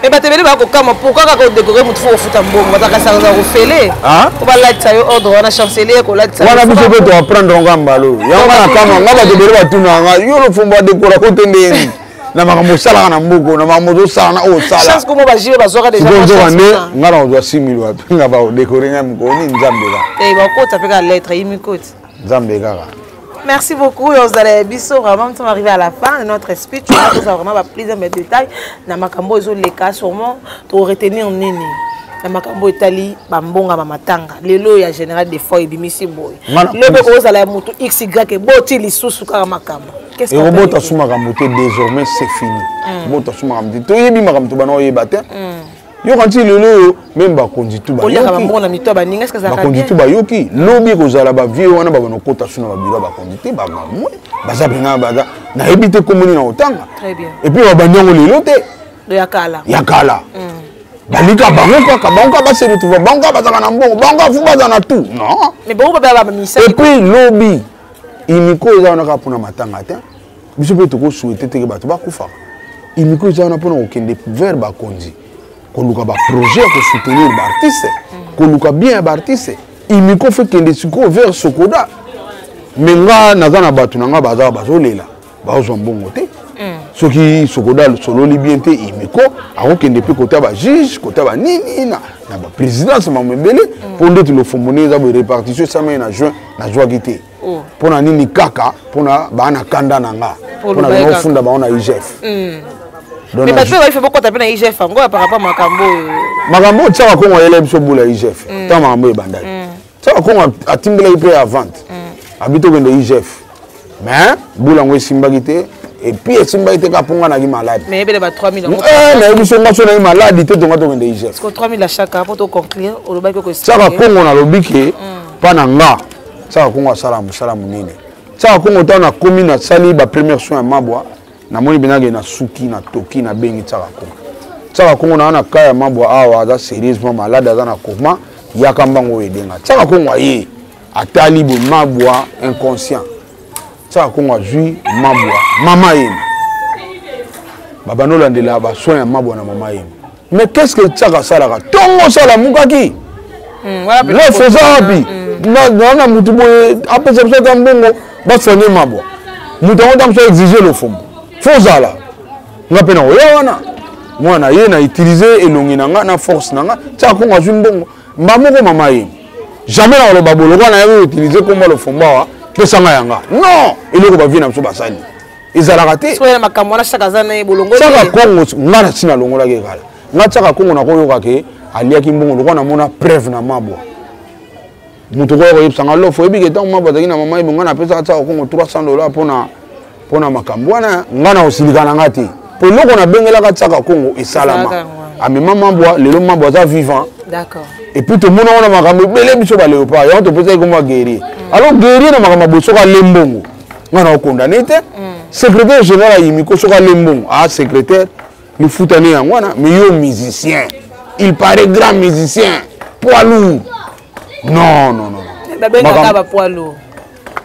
Me bato ebele bakokama, pourquoi kaka odécorer motu fo kofuta mbongo? Bazakasaka kofele po balatisa yo ordre wana, chancelier kolatisa. Wana biso mpe toapprendre ngo mbala oyo. Yango na kama nga, bato ebele batunaka nga: yo Lofombo, adécorer ko te ndeni na makambo osalaka na mboka, na makambo ozosala na oyo osala? Nzoka nde nga na kozwa 6000 wapi nga baodécorer ngai mokolo nini? Nzambe kaka. Bakota mpe kaka lettre yimikoti. Nzambe kaka. Merci beaucoup. Vous allez biso vraiment, nous sommes arrivés à la fin de notre speech. Nous avons vraiment plus de détails na makambo ezo leka, sûrement to retenir nini na makambo etali bambonga bamatanga. Lelo ya général Defao ebimisi boye, lobe kozala ya motu xy, eboti lisusu kaka makambo. Ekobota su makambo te, désormais c'est fini. Bota su makambo te, toyebi makambo to bana oyeba te. Yoka nti lelo oyo même bakonzi tu bakonzi tu bayoki, lobi kozala bavie wana, babana okota su na babiro ya bakonzi te, bamamwe baza mpena, baza nayebi te komoni na kotanga. Et puis babandi yango lelo te. Ya kala. Ya kala. Balika bango kaka, bango kaka base retrouver, bango kaka bazalaka na mbongo, bango kaka fu baza na tout, non. Et puis lobi imiko eza wana kaka mpona matanga te. Biso mpe tokosouhaiter teke bato bakufaka. Imiko eza wana mpona kokende vers bakonzi, koluka baprojet ya kosoutenir baartiste, koluka bien ya baartiste. Imiko fe kende sikoyo vers Sokoda. Me nga naza na bato na nga baza bazolela, bazozwa mbongo te. Soki Sokoda sololi bien te, imiko akokende mpe kota bajuge, kota banini na baprésidence, mambo ebele. Mpo ndeti Lofombo ndenge eza boye, répartition esamai na juin, nazwaki te. Mpo na nini? Kaka mpona baa na kanda na nga, mpona bango ofunda bango na IGF. Mais bato oyo baife bokɔta mpe na IGF yango par rapport makambo oyo. Makambo oyo Tiaka Kongo ayela biso bula IGF. Ntango makambo oyo ebandaki, Tiaka Kongo atimbelaki mpe ya vente, abi tokende IGF. Mais bula yango esimbaki te, et puis esimbaki te kaka mpo nga naki malade. Mais yebele ba 3000 yango. Eh, nayebi so nga so nayi malade te, tonga tokende IGF. Parce que 3000 à chaque po to conclure, olobaki ko Tsaka Kongo nalobi ke mpa na nga Tsaka Kongo asala mosala monene. Tsaka Kongo, ntango nakomi, nasali ba première soin ya mabwa, namoni mpenza ke nasuki, natoki, nabengi Tsaka Kongo. Tsaka Kongo, naa na ka ya mabwa awa, aza sérieusement malade, aza na coma, yaka mbango oyo edenga. Tsaka Kongo aye, atali boye mabwa inconscient. Tsaka Kongo azwi mabwa, mama yemi babanda olandela basoin ya mabwa na mama yemi. Mais qu'est ce que Tsaka asalaka ntongo osala mukaki lef eza wapi na na mutu boye apesa biso ata mbongo basoigne mabwa, moto yango ta mosu exige lofombo fo ozala nga mpe na koya wana mwana ye na utilize elongi na nga na force na nga. Tsaka Kongo azwi mbongo mba moko mama ye. Jamais na koloba bolokwa na ye utilize komba lofombo awa pesanga yanga, non. Eloko bavie na biso basali ezalaka te. Soki makambo wana, Chaka aza na ye bolongo. Tsaka Kongo, nga na ntina alongolaki ekala nga Tsaka Kongo, nakoyoka ke aliaki mbongo lokola namona preuve na mabwa. Moto okoya koyebisa nga lofo, oyebi ke ntango mabwa azalaki na mama yebo, nga napesaka Tsaka Kongo 300 $ mpona makambo wana. Nga na kosilika na nga te, po eloko nabengelaka Tsaka Kongo esalama, amema mabwa, lelo mabwa aza vivant. D'accord. Et puis tomona wana makambo ebele, biso baléopard, yango topesaki kombo ya guerrier. Alors guerrier na makambo ya boye, soki ale mbongo, nga na okondane te. Secrétaire général ayimiko, soki ale mbongo, a secrétaire lifuta ne yango wana. Mais yo musicien, il paraît grand musicien poids lourd, non, non, non. Babengaka ba poids lourd.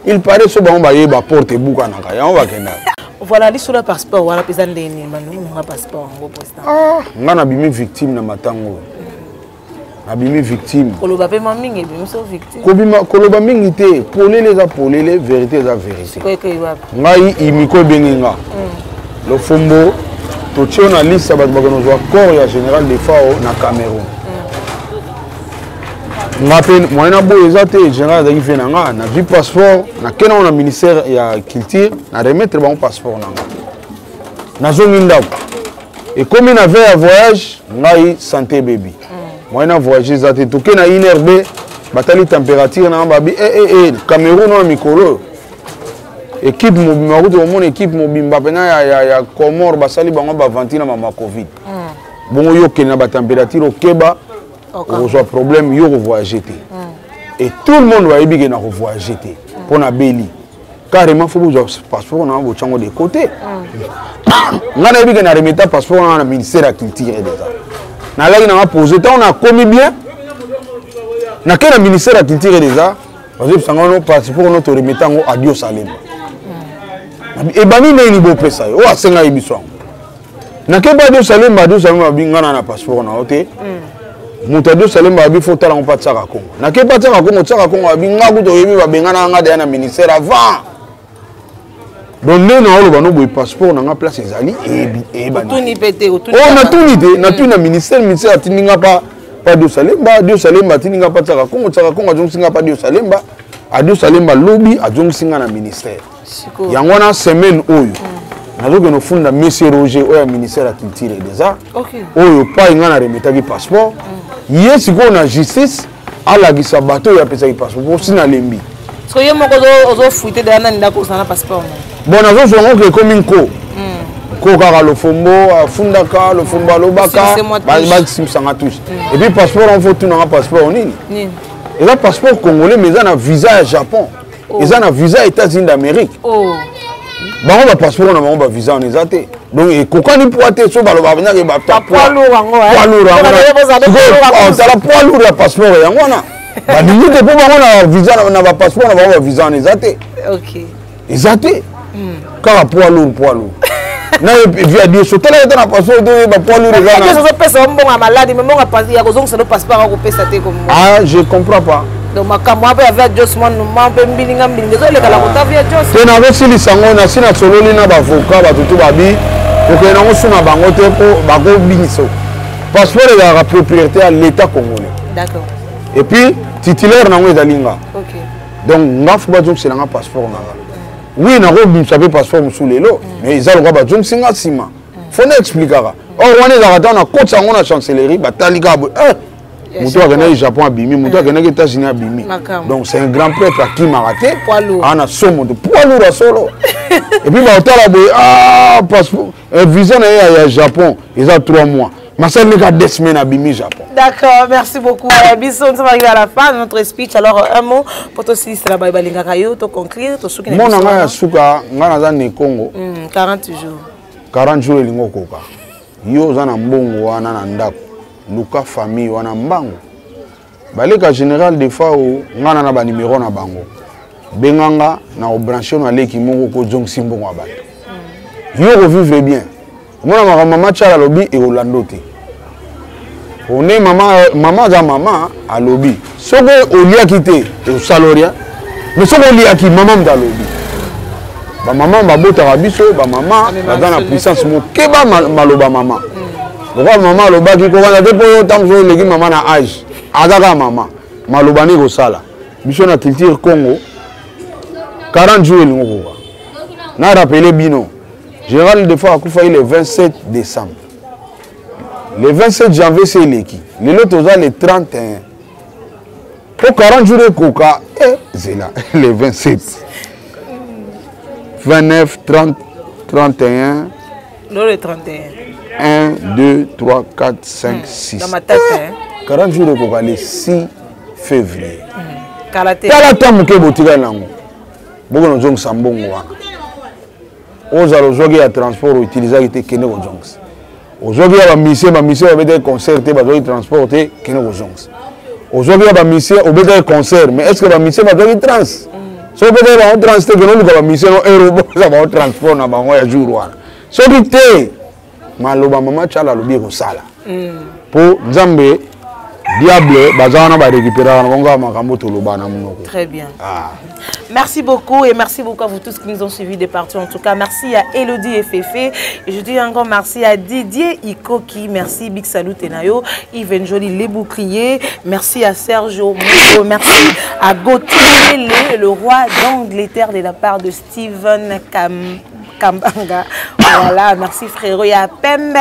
Il paraît so bango bayeba porte ebukanaka, yango bakendaka. Voilà, lisolo ya passeport wana mpenza ndeni banonga passeport yango, président? Ah, nga nabimi victime na matango oyo, nabimi victime. Koloba mpe mwa mingi ebimiso victime. Kobima koloba mingi te, polele eza polele, vérité eza vérité. Koyekei wapi? Ngai imiko ebengi nga, lofombo totie yo na liste ya bato bakende kozwa corps ya général Defao na Cameroun. Nga mpe moyen na boyo eza te, général azalaki vie na nga. Nazwi passeport, nakende yango na ministère ya culture, na remettre bango passeport na nga, nazongi ndako. Ekomi na veille ya voyage, ngai santé baby, moyen na voyage eza te. Toke na INRB, batali température na nga, babi eh, eh, eh, Cameroun oyo mikolo oyo équipe mobimba kutu, omona équipe mobimba mpena ya Comore basali bango bavanti na mama Covid. Bongo yo okende na batempérature, okeba okozwa problème, yo kovoyage te. Et tout le monde bayebi ke na kovoyage te mpo na beli carrément, fo bozwa passeport na botyango de côté. Nga nayebi ke na remeta passeport nanga na ministère ya culture et des arts, nalaki nanga pose. Ntango nakomi bien, nake na ministère ya culture et des arts, bazoyebisa nga no passeport no toremeta yango adios alemba. Ebandi ndenge bopesa yo oyo asenga ye biso yango, nakeba adios alemba. Adios alemba babi nga na passeport na yo te. Moto adios alemba babi fo tala ngo mpa Tiaka Kongo. Nakeba Tiaka Kongo, Tiaka Kongo babi nga kuta oyebi babengana nga deya na ministère avant. Donc nde na oloba no boye, passeport na nga place ezali eyebani. Otuni mpe te? Oyo natuni te, natuni na ministère. Ministère atindi nga pa Dios Alemba, Dios Alemba atindi nga pa Tiaka Kongo, Tiaka Kongo azongisi nga pa Dios Alemba, Adios Alemba lobi azongisi nga na ministère. Yango wana semaine oyo nazokende ofunda monsieur Roger oyo ya ministère ya culture et des arts, oyo pai nga na remetaki passeport. Ye sikoyo na justice alakisa bato oyo apesaki passeport, po si nalembi. So ye moko ozofuite deya nani ndako ozala na passeport? Bon, nazozwa ngo ke ekomi nko nko kaka lofombo afundaka, lofombo alobaka, basimisanga touche. Et puis passeport yango fo tunanga passeport nini? Eza passeport congolais, mais eza na visa ya Japon, eza na visa ya États-Unis d'Amérique. Bango bapasseport na bango bavisa wana eza te, donc ekokani poids te. So baloba banyaki poids lourd yango, tala poids lourd ya passeport yango wana, balingi te mpo bango na visa na bapasseport na bango bavisa wana eza te, eza te kaka poids lourd, poids lourd na via Dieu. Tala eta na passeport te, ba poids lourd eza ozopesa mbongo ya maladi, mais mbongo ya kozongisa no passeport akopesa te. Ah, je comprends pas. Donc makambo wana mpe ya via Jos mwa mpe mbilinga mbilinga ezolekala kota via Jos. Te, nakosilisa yango, nasi nasololi na bavoka, bato to babi kokende nango su na bango te mpo bakobinisa. Passeport ezalaka propriété ya l'état congolais. D'accord. Et puis titulaire nango ezali nga. Donc nga fo bazongisela nga passeport na nga. Oui, nakobimisa mpe passeport mosusu lelo, mais eza lokola bazongisi nga nsima, fo na expliquaka. Or wana ezalaka ntango nakotisa yango na chancellerie, batali kaka boye. Moto akendaki Japon abimi, moto akendaki États-Unis abimi. Donc c'est un grand prêtre akimaka te. Ana somo te, poids lourd ya solo. Et puis baotala boye, ah passeport, eh, visa na ye ya Japon eza 3 mois. Masali neka 2 semaines abimi Japon. D'accord, merci beaucoup. Biso, nous sommes arrivés à la fin de notre speech. Alors, un mot pour tosilisa baye balingaka yo, to conclure, to soki na Mona ngai ya suka, ngai naza ne Congo. 40 jours. 40 jours elingi okoka. Yo oza na mbongo wana na ndako, luka famille wana mbangu. Baleka général des fois o ngai na na ba numéro na bango. Benga nga na obranche na leki moko kozongisi mbongo ya bato. Yo kovivre bien. Omona makambo mama Tshala alobi ekolanda te. One mama, mama aza mama alobi soki oliaki te osala rien, mais soki oliaki mama moto alobi. Bamama babotaka biso, bamama baza na puissance mokeba maloba mama. Lokola mama alobaki kokanda te mpo yo ntango soki oleki mama na age aza kaka mama, maloba nde ekosala biso na culture Congo. 40 jours elingi okoka. Na rappele bino Général Defao akufaki le 27 décembre. Le 27 janvier se eleki. Lelo toza le 31. Po 40 jours ekoka, eh, zela, le 27. 29, 30, 31. Le 31. 1, 2, 3, 4, 5, 6. Dans ma tête, hein. 40 jours ekoka le 6 février. Kala te. Tala ta moke botikali nango. Bokona ozongisa mbongo wana. Ozala ozwaki ya transport outilisaki te, kende kozongisa. Ozwaki ya bamisie, bamisie babetaki concert te, bazwaki transport te, kende kozongisa. Ozwaki ya bamisie, obetaki concert, mais est ce que bamisie bazwaki trans? Soki obetaki bango trans te, kende oluka bamisie no ero boza bango transport na bango ya jour wana. Soki te, maloba mama Tshala alobi ekosala. Po Nzambe diable baza wana ba récupérer na bango makambo toloba na monoko. Très bien. Ah. Merci beaucoup et merci beaucoup à vous tous qui nous ont suivis de partout. En tout cas, merci à Elodie et Fefe. Et je dis encore merci à Didier Ikoki. Merci Big Salut Tenayo, Yves Njoli, les boucliers. Merci à Sergio Mouko. Merci à Gauthier Lé, le roi d'Angleterre de la part de Steven Kambanga. Voilà, merci frérot. Il y a Pembe.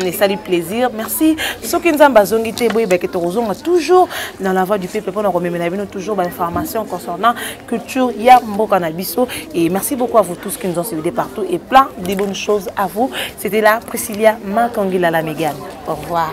Et salut plaisir. Merci. Soki Nzamba zongi te boye beke tozonga toujours dans la voie du peuple pour nous remettre toujours d'informations concernant culture ya mboka na biso. Et merci beaucoup à vous tous qui nous ont suivis de partout et plein de bonnes choses à vous. C'était là Priscilla Makangila la Mégane. Au revoir.